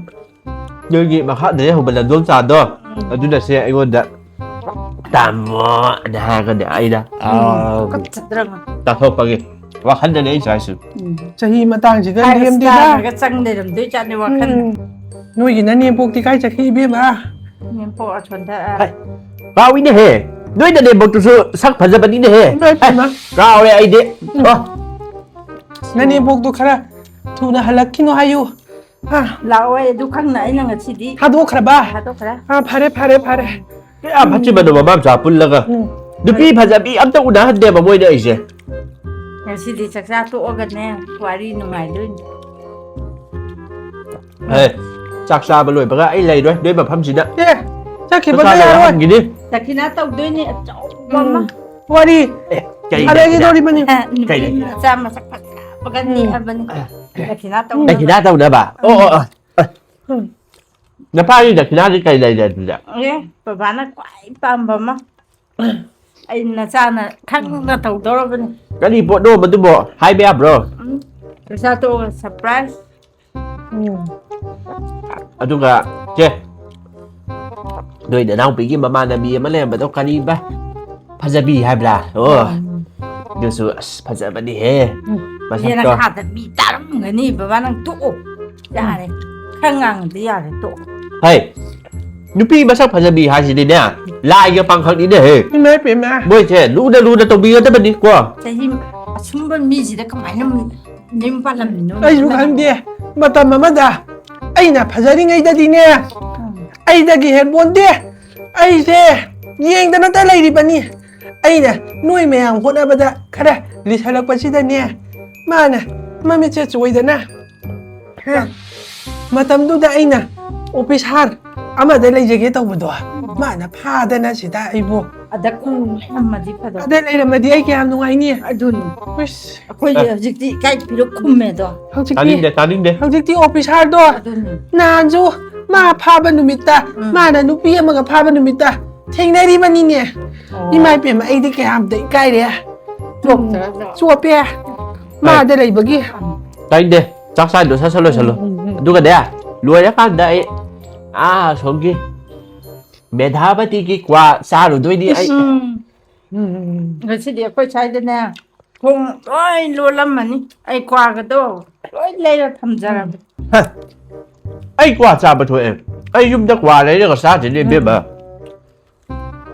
ꯅꯣꯏꯒꯤ ꯃꯈꯥꯗꯅꯦ ꯍꯧꯕ ꯂꯟꯗꯣꯝ ꯆꯥꯗꯣ꯫ ꯑꯗꯨꯅꯁꯦ ꯑꯩꯉꯣꯟꯗ "ꯇꯥꯃꯣ" ꯑꯅ ꯍꯥꯏꯔꯒꯅꯦ ꯑꯩꯅ "ꯑꯥꯎ" ꯀꯞꯆꯗ꯭ꯔꯕ? ꯆꯥꯊꯣꯛꯄꯒꯤ ꯋꯥꯈꯜꯗꯅꯦ ꯑꯩꯁꯨ ꯍꯥꯏꯁꯨ꯫ ꯎꯝ꯫ ꯆꯍꯤ ꯃꯇꯥꯡꯁꯤꯗ ꯍꯥꯏꯔꯒ ꯂꯦꯝꯗꯦꯗ꯫ ꯆꯥꯔꯒ ꯆꯪ ꯂꯩꯔꯝꯗꯣꯏ ꯖꯥꯠꯅꯤ ꯋꯥꯈꯜ꯫ ꯎꯝ꯫ ꯅꯣꯏꯒꯤ ꯅꯅꯦꯝꯄꯣꯛꯇꯤ ꯀꯥꯏ ꯆꯠꯈꯤ ꯏꯕꯦꯝꯃ? ꯅꯦꯝꯄꯣꯛ ꯑꯁꯣꯟꯗ, ꯑ, ꯍꯥꯏ, ꯀꯥꯎꯏꯅꯦꯍꯦ꯫ ꯅꯣꯏ ꯅꯅꯦꯝꯕꯣꯛꯇꯨꯁꯨ ꯁꯛ ꯐꯖꯕꯅꯤꯅꯦꯍꯦ꯫ ꯏꯃꯥ, ꯏꯃꯥ꯫ ꯀꯥꯎꯔꯦ ꯑꯩꯗꯤ꯫ ꯑꯣ꯫ ꯅꯅꯦꯝꯕꯣꯛꯇꯣ ꯈꯔ ꯊꯨꯅ ꯍꯜꯂꯛꯈꯤꯅꯣ ꯍꯥꯏꯌꯨ꯫ ꯑ, ꯂꯥꯛꯑꯣꯏ, ꯑꯗꯨ ꯈꯪꯅ ꯑꯩꯅ ꯉꯁꯤꯗꯤ ꯊꯥꯗꯣꯛꯈ꯭ꯔꯕ? ꯊꯥꯗꯣꯛꯈ꯭ꯔꯦ꯫ ꯑ, ꯐꯔꯦ, ꯐꯔꯦ, ꯐꯔꯦ꯫ ꯀꯌꯥ ꯐꯠꯇ꯭ꯔꯤꯕꯅꯣ ꯃꯃꯥ ꯃꯆꯥ ꯄꯨꯜꯂꯒ꯫ ꯎꯝ꯫ ꯅꯨꯄꯤ ꯐꯖꯕꯤ ꯑꯝꯇ ꯎꯅꯍꯟꯗꯦꯕ ꯃꯣꯏꯅ ꯑꯩꯁꯦ꯫ ꯉꯁꯤꯗꯤ ꯆꯥꯛꯆꯥ ꯇꯣꯛꯑꯒꯅꯦ ꯋꯥꯔꯤ ꯅꯨꯡꯉꯥꯏꯗꯣꯏꯅꯤ꯫ ꯑꯦ, ꯆꯥꯛ ꯆꯥꯕ ꯂꯣꯏꯕꯒ ꯑꯩ ꯂꯩꯔꯣꯏ ꯅꯣꯏ ꯃꯐꯝꯁꯤꯗ꯫ ꯑꯦ, ꯆꯠꯈꯤꯕꯒ ꯆꯥꯛ ꯆꯥꯕ ꯌꯥꯔꯣꯏ꯫ ꯍꯟꯈꯤꯅꯤ꯫ ꯗꯈꯤꯅꯥ ꯇꯧꯗꯣꯏꯅꯤ ꯑꯆꯧꯕ ꯑꯃ꯫ ꯎꯝ꯫ ꯋꯥꯔꯤ ꯑꯦ, ꯀꯔꯤ ꯑꯗꯒꯤꯗꯣꯔꯤꯕꯅꯤ꯫ ꯑ, ꯅꯨꯄꯤ ꯀꯩ ꯂꯩꯒꯦ? ꯃꯆꯥ ꯃꯁꯛ ꯐꯖꯕꯒ ꯎꯝ꯫ ꯅꯦꯛꯑꯕꯅꯤ꯫ ꯗꯈꯤꯅꯥ ꯇꯧꯅꯕ꯫ ꯗꯈꯤꯅꯥ ꯇꯧꯅꯕ? ꯑꯣ, ꯑꯣ, ꯑꯣ꯫ ꯎꯝ꯫ ꯅꯄꯥꯒꯤ ꯗꯈꯤꯅꯥꯗꯤ ꯀꯩ ꯂꯩꯔꯦ ꯑꯗꯨꯗ? ꯑꯦ, ꯕꯕꯥꯅ ꯈ꯭ꯋꯥꯏ ꯄꯥꯝꯕ ꯑꯃ꯫ ꯑꯩ ꯅꯆꯥꯅ ꯈꯪꯅ ꯇꯧꯗꯧꯔꯕꯅꯤ꯫ ꯀꯔꯤ ꯄꯣꯠꯅꯣ ꯃꯗꯨꯕꯣ? ꯍꯥꯏꯕ ꯌꯥꯕ꯭ꯔꯣ? ꯎꯝ꯫ ꯄꯩꯁꯥ ꯇꯣꯛꯑꯒ ꯁꯔꯄ꯭ꯔꯥꯏꯖ꯫ ꯎꯝ꯫ ꯑꯗꯨꯒ, ꯆꯦ, ꯅꯣꯏ ꯅꯅꯥꯎꯄꯤꯒꯤ ꯃꯃꯥꯟꯅꯕꯤ ꯑꯃ ꯂꯩꯔꯝꯕꯗꯣ ꯀꯔꯤꯕ? ꯐꯖꯕꯤ ꯍꯥꯏꯕ꯭ꯔꯥ? ꯑꯣ, ꯑꯗꯨꯁꯨ ꯑꯁ ꯐꯖꯕꯅꯤꯍꯦ꯫ ꯃꯁꯛꯇꯣ꯫ ꯌꯦꯅꯈꯥꯗ ꯃꯤ ꯇꯥꯔꯝꯒꯅꯤ, ꯕꯕꯥ, ꯅꯪ ꯇꯣꯛꯑꯣ꯫ ꯌꯥꯔꯦ꯫ ꯈꯔ ꯉꯥꯡꯉꯗꯤ ꯌꯥꯔꯦ, ꯇꯣꯛꯑꯣ꯫ ꯍꯩ, ꯅꯨꯄꯤ ꯃꯁꯛ ꯐꯖꯕꯤ ꯍꯥꯏꯁꯤꯗꯤꯅꯦ, ꯂꯥꯏꯒ ꯄꯥꯡꯈꯛꯅꯤꯅꯦꯍꯦ꯫ ꯏꯃꯥ ꯏꯄꯦꯝꯃ꯫ ꯃꯣꯏꯁꯦ ꯂꯨꯅ ꯂꯨꯅ ꯇꯧꯕꯤꯒꯗꯕꯅꯤꯀꯣ꯫ ꯆꯍꯤ ꯑꯁꯨꯝꯕ ꯃꯤꯁꯤꯗ ꯀꯃꯥꯏꯅ ꯌꯨꯝ ꯄꯥꯜꯂꯝꯃꯤꯅꯣ? ꯑꯩꯁꯨ ꯈꯪꯗꯦ꯫ ꯃꯇꯝ ꯑꯃꯗ ꯑꯩꯅ ꯐꯖꯔꯤꯉꯩꯗꯗꯤꯅꯦ, ꯎꯝ꯫ ꯑꯩꯗꯒꯤ ꯍꯦꯟꯄꯣꯟꯇꯦ꯫ ꯑꯩꯁꯦ ꯌꯦꯡꯗꯅꯇ ꯂꯩꯔꯤꯕꯅꯤ꯫ ꯑꯩꯅ ꯅꯣꯏ ꯃꯌꯥꯝ ꯍꯣꯠꯅꯕꯗ ꯈꯔ ꯂꯤꯁꯜꯂꯛꯄꯁꯤꯗꯅꯦ, ꯃꯥꯅ ꯃꯃꯤꯠꯁꯦ ꯆꯣꯏꯗꯅ, ꯍ, ꯃꯇꯝꯗꯨꯗ ꯑꯩꯅ ꯑꯣꯐꯤꯁꯥꯔ ꯑꯃꯗ ꯂꯩꯖꯒꯦ ꯇꯧꯕꯗꯣ, ꯃꯥꯅ ꯐꯥꯗꯅ ꯁꯤꯗ ꯑꯩꯕꯨ ꯑꯗ ꯀꯨꯏꯅ ꯂꯩꯔꯝꯃꯗꯤ ꯐꯗꯧꯕ꯫ ꯑꯗ ꯂꯩꯔꯝꯃꯗꯤ ꯑꯩ ꯀꯌꯥꯝ ꯅꯨꯡꯉꯥꯏꯅꯤ꯫ ꯑꯗꯨꯅꯤ꯫ ꯏꯁ꯫ ꯑꯩꯈꯣꯏꯗꯤ ꯑꯦ꯫ ꯍꯧꯖꯤꯛꯇꯤ ꯏꯀꯥꯏ ꯄꯤꯔ ꯈꯨꯝꯃꯦꯗꯣ꯫ ꯍꯧꯖꯤꯛꯇꯤ, ꯇꯥꯅꯤꯡꯗꯦ, ꯇꯥꯅꯤꯡꯗꯦ꯫ ꯍꯧꯖꯤꯛꯇꯤ ꯑꯣꯐꯤꯁꯥꯔꯗꯣ ꯑꯗꯨꯅꯤ꯫ ꯅꯍꯥꯟꯁꯨ ꯃꯥ ꯐꯥꯕ ꯅꯨꯃꯤꯠꯇ, ꯎꯝ꯫ ꯃꯥꯅ ꯅꯨꯄꯤ ꯑꯃꯒ ꯐꯥꯕ ꯅꯨꯃꯤꯠꯇ ꯊꯦꯡꯅꯔꯤꯕꯅꯤꯅꯦ꯫ ꯑꯣ꯫ ꯏꯃꯥ ꯏꯄꯦꯝꯃ, ꯑꯩꯗꯤ ꯀꯌꯥꯝꯗ ꯏꯀꯥꯏꯔꯦ꯫ ꯆꯣꯞꯇ꯭ꯔꯥ? ꯆꯣꯞꯄꯦ꯫ ꯃꯥꯗ ꯂꯩꯕꯒꯤ꯫ ꯇꯥꯏꯗꯦ꯫ ꯆꯥꯛ ꯆꯥꯏꯗꯣ ꯁꯠ ꯁꯠ ꯂꯣꯏꯁꯜꯂꯣ꯫ ꯎꯝ, ꯎꯝ, ꯎꯝ꯫ ꯑꯗꯨꯒꯅꯦ, ꯂꯣꯏꯔꯀꯥꯟꯗ ꯑꯩ, ꯑꯥ, ꯁꯣꯝꯒꯤ ꯃꯦꯙꯥꯕꯇꯤꯒꯤ ꯀ꯭ꯋꯥ ꯆꯥꯔꯨꯗꯣꯏꯅꯤ ꯑꯩ꯫ ꯎꯝ꯫ ꯎꯝ, ꯎꯝ, ꯎꯝ꯫ ꯉꯁꯤꯗꯤ ꯑꯩꯈꯣꯏ ꯁ꯭ꯋꯥꯏꯗꯅꯦ, ꯊꯣꯡ ꯂꯣꯏ ꯂꯣꯜꯂꯝꯃꯅꯤ꯫ ꯑꯩ ꯀ꯭ꯋꯥꯒꯗꯣ ꯂꯣꯏ ꯂꯩꯔ ꯊꯝꯖꯔꯒꯦ꯫ ꯍ, ꯑꯩ ꯀ꯭ꯋꯥ ꯆꯥꯕ ꯊꯣꯛꯑꯦ꯫ ꯑꯩ ꯌꯨꯝꯗ ꯀ꯭ꯋꯥ ꯂꯩꯔꯒ ꯆꯥꯗ꯭ꯔꯤꯅꯦ, ꯎꯝ꯫ ꯏꯕꯦꯝꯃ꯫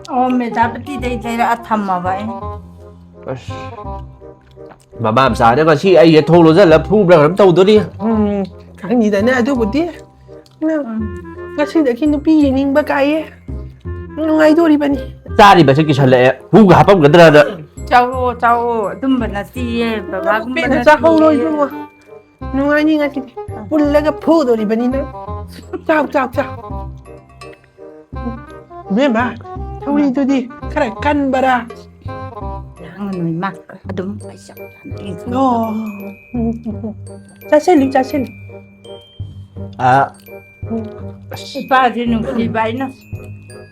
ꯑꯣ, ꯃꯦꯗꯥꯕꯇꯤꯗꯩ ꯂꯩꯔꯛꯑ ꯊꯝꯃꯕ ꯑꯩꯅ꯫ ꯑꯁ, ꯃꯃꯥ ꯃꯆꯥꯅ ꯉꯁꯤ ꯑꯩꯁꯦ ꯊꯣꯡ ꯂꯣꯟꯁꯤꯜꯂ ꯐꯨꯕ꯭ꯔꯥ ꯀꯩꯅꯣꯝ ꯇꯧꯗꯣꯔꯤ꯫ ꯎꯝ, ꯈꯪꯅꯤꯗꯅꯦ ꯑꯗꯨꯕꯨꯗꯤ꯫ ꯎꯝ꯫ ꯉꯁꯤꯗꯒꯤ ꯅꯨꯄꯤ ꯌꯦꯡꯅꯤꯡꯕ ꯀꯥꯏꯌꯦ꯫ ꯅꯨꯡꯉꯥꯏꯗꯣꯔꯤꯕꯅꯤ꯫ ꯆꯥꯔꯤꯕꯁꯦ ꯀꯤꯁꯜꯂꯛꯑꯦ꯫ ꯍꯨꯒ ꯍꯥꯄꯝꯒꯗ꯭ꯔꯅ꯫ ꯆꯥꯎꯑꯣ, ꯆꯥꯎꯑꯣ꯫ ꯑꯗꯨꯝꯕ ꯅꯠꯇꯤꯌꯦ, ꯕꯕꯥꯒꯨꯝꯕ ꯄꯦꯟꯅ ꯅꯠꯇꯤꯌꯦ꯫ ꯆꯥꯍꯧꯔꯣ ꯏꯕꯨꯡꯉꯣ꯫ ꯅꯨꯡꯉꯥꯏꯅꯤ ꯉꯁꯤꯗꯤ꯫ ꯄꯨꯜꯂꯒ ꯐꯨꯗꯣꯔꯤꯕꯅꯤꯅ꯫ ꯆꯥꯎ, ꯆꯥꯎ, ꯆꯥꯎ꯫ ꯏꯕꯦꯝꯃ, ꯊꯧꯔꯤꯗꯨꯗꯤ ꯈꯔ ꯀꯟꯕꯔꯥ? ꯂꯥꯡꯒꯅꯨ ꯏꯃꯥ, ꯑꯗꯨꯝ ꯑꯩ ꯆꯥꯛ ꯆꯥꯅꯤꯡꯉꯤ꯫ ꯑꯣ, ꯆꯥꯁꯤꯜꯂꯨ, ꯆꯥꯁꯤꯜꯂꯨ꯫ ꯑ, ꯑꯁ꯫ ꯏꯄꯥꯁꯦ ꯅꯨꯡꯁꯤꯕ ꯑꯩꯅ꯫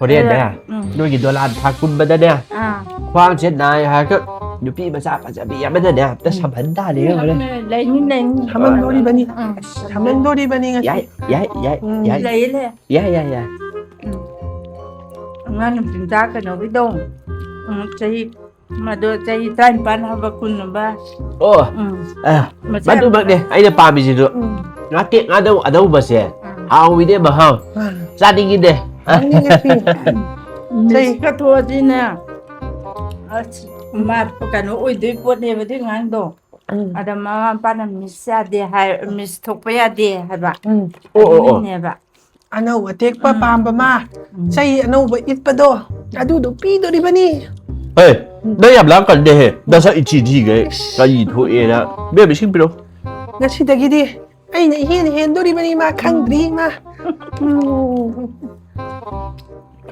ꯍꯣꯔꯦꯟꯅꯦ, ꯎꯝ꯫ ꯅꯣꯏꯒꯤ ꯗꯣꯂꯥꯟ ꯊꯥꯛ ꯀꯨꯝꯕꯗꯅꯦ, ꯑꯥ꯫ ꯈ꯭ꯋꯥꯡꯁꯦ ꯅꯥꯏ ꯍꯥꯏꯔꯒ ꯅꯨꯄꯤ ꯃꯆꯥ ꯐꯖꯕꯤ ꯑꯃꯅꯅꯦ, ꯑꯝꯇ ꯎꯝ꯫ ꯁꯝꯍꯟ ꯇꯥꯔꯦ ꯍꯣꯔꯦꯟ꯫ ꯂꯩꯅꯤ, ꯂꯩꯅꯤ꯫ ꯁꯝꯍꯟꯗꯣꯔꯤꯕꯅꯤ꯫ ꯎꯝ꯫ ꯁꯝꯍꯟꯗꯣꯔꯤꯕꯅꯤ ꯉꯁꯤ꯫ ꯌꯥꯏ, ꯌꯥꯏ, ꯌꯥꯏ, ꯎꯝ꯫ ꯌꯥꯏ꯫ ꯂꯩꯌꯦ, ꯂꯩꯌꯦ꯫ ꯌꯥꯏ, ꯌꯥꯏ, ꯌꯥꯏ꯫ ꯎꯝ꯫ ꯑꯉꯥꯡ ꯅꯨꯄꯤ ꯃꯆꯥ ꯀꯩꯅꯣꯒꯤꯗꯣ, ꯎꯝ, ꯆꯍꯤ ꯃꯗꯣ ꯆꯍꯤ ꯇꯔꯥꯅꯤꯄꯥꯟ ꯍꯥꯏꯕ, ꯀꯨꯟ ꯍꯥꯏꯕ꯫ ꯑꯣ ꯎꯝ ꯑ, ꯃꯆꯥ ꯃꯗꯨꯃꯛꯅꯦ ꯑꯩꯅ ꯄꯥꯝꯃꯤꯁꯤꯁꯨ꯫ ꯉꯥꯇꯦꯛ ꯉꯥꯅꯧ ꯑꯅꯧꯕꯁꯦ꯫ ꯍꯥꯎꯋꯤꯅꯦ ꯃꯍꯥꯎ꯫ ꯆꯥꯅꯤꯡꯉꯤꯅꯦ꯫ ꯈꯪꯅꯤꯡꯉꯛꯈꯤ꯫ ꯃꯤꯁ ꯀ ꯊꯣꯛꯑꯗꯤꯅꯦ꯫ ꯑꯁ ꯃꯥ ꯀꯩꯅꯣ ꯑꯣꯏꯗꯣꯏ ꯄꯣꯠꯅꯦꯕ ꯑꯗꯨꯏ ꯑꯉꯥꯡꯗꯣ꯫ ꯑꯗ ꯃꯃꯥ ꯃꯄꯥꯅ ꯃꯤꯁ ꯌꯥꯗꯦ ꯍꯥꯏ, ꯃꯤꯁ ꯊꯣꯛꯄ ꯌꯥꯗꯦ ꯍꯥꯏꯕ꯫ ꯎꯝ. ꯑꯣ ꯑꯣ ꯑꯣ꯫ ꯅꯦꯕ꯫ ꯑꯅꯧ ꯑꯇꯦꯛꯄ ꯄꯥꯝꯕ ꯃꯥ, ꯆꯩ ꯑꯅꯧꯕ ꯏꯠꯄꯗꯣ, ꯑꯗꯨꯗꯣ ꯄꯤꯗꯣꯔꯤꯕꯅꯤ꯫ ꯍꯦ, ꯅꯪ ꯌꯥꯝ ꯂꯥꯡ ꯀꯟꯗꯦꯍꯦ꯫ ꯅꯁꯛ ꯏꯊꯤ ꯊꯤꯒꯩ ꯀꯔꯤ ꯊꯣꯛꯑꯦꯅ꯫ ꯕꯦꯝ, ꯏꯁꯤꯡ ꯄꯤꯔꯛꯑꯣ꯫ ꯉꯁꯤꯗꯒꯤꯗꯤ ꯑꯩꯅ ꯏꯍꯦꯟ ꯍꯦꯟꯗꯣꯔꯤꯕꯅꯤ, ꯃꯥ ꯈꯪꯗ꯭ꯔꯤ ꯃꯥ꯫ ꯎꯝ.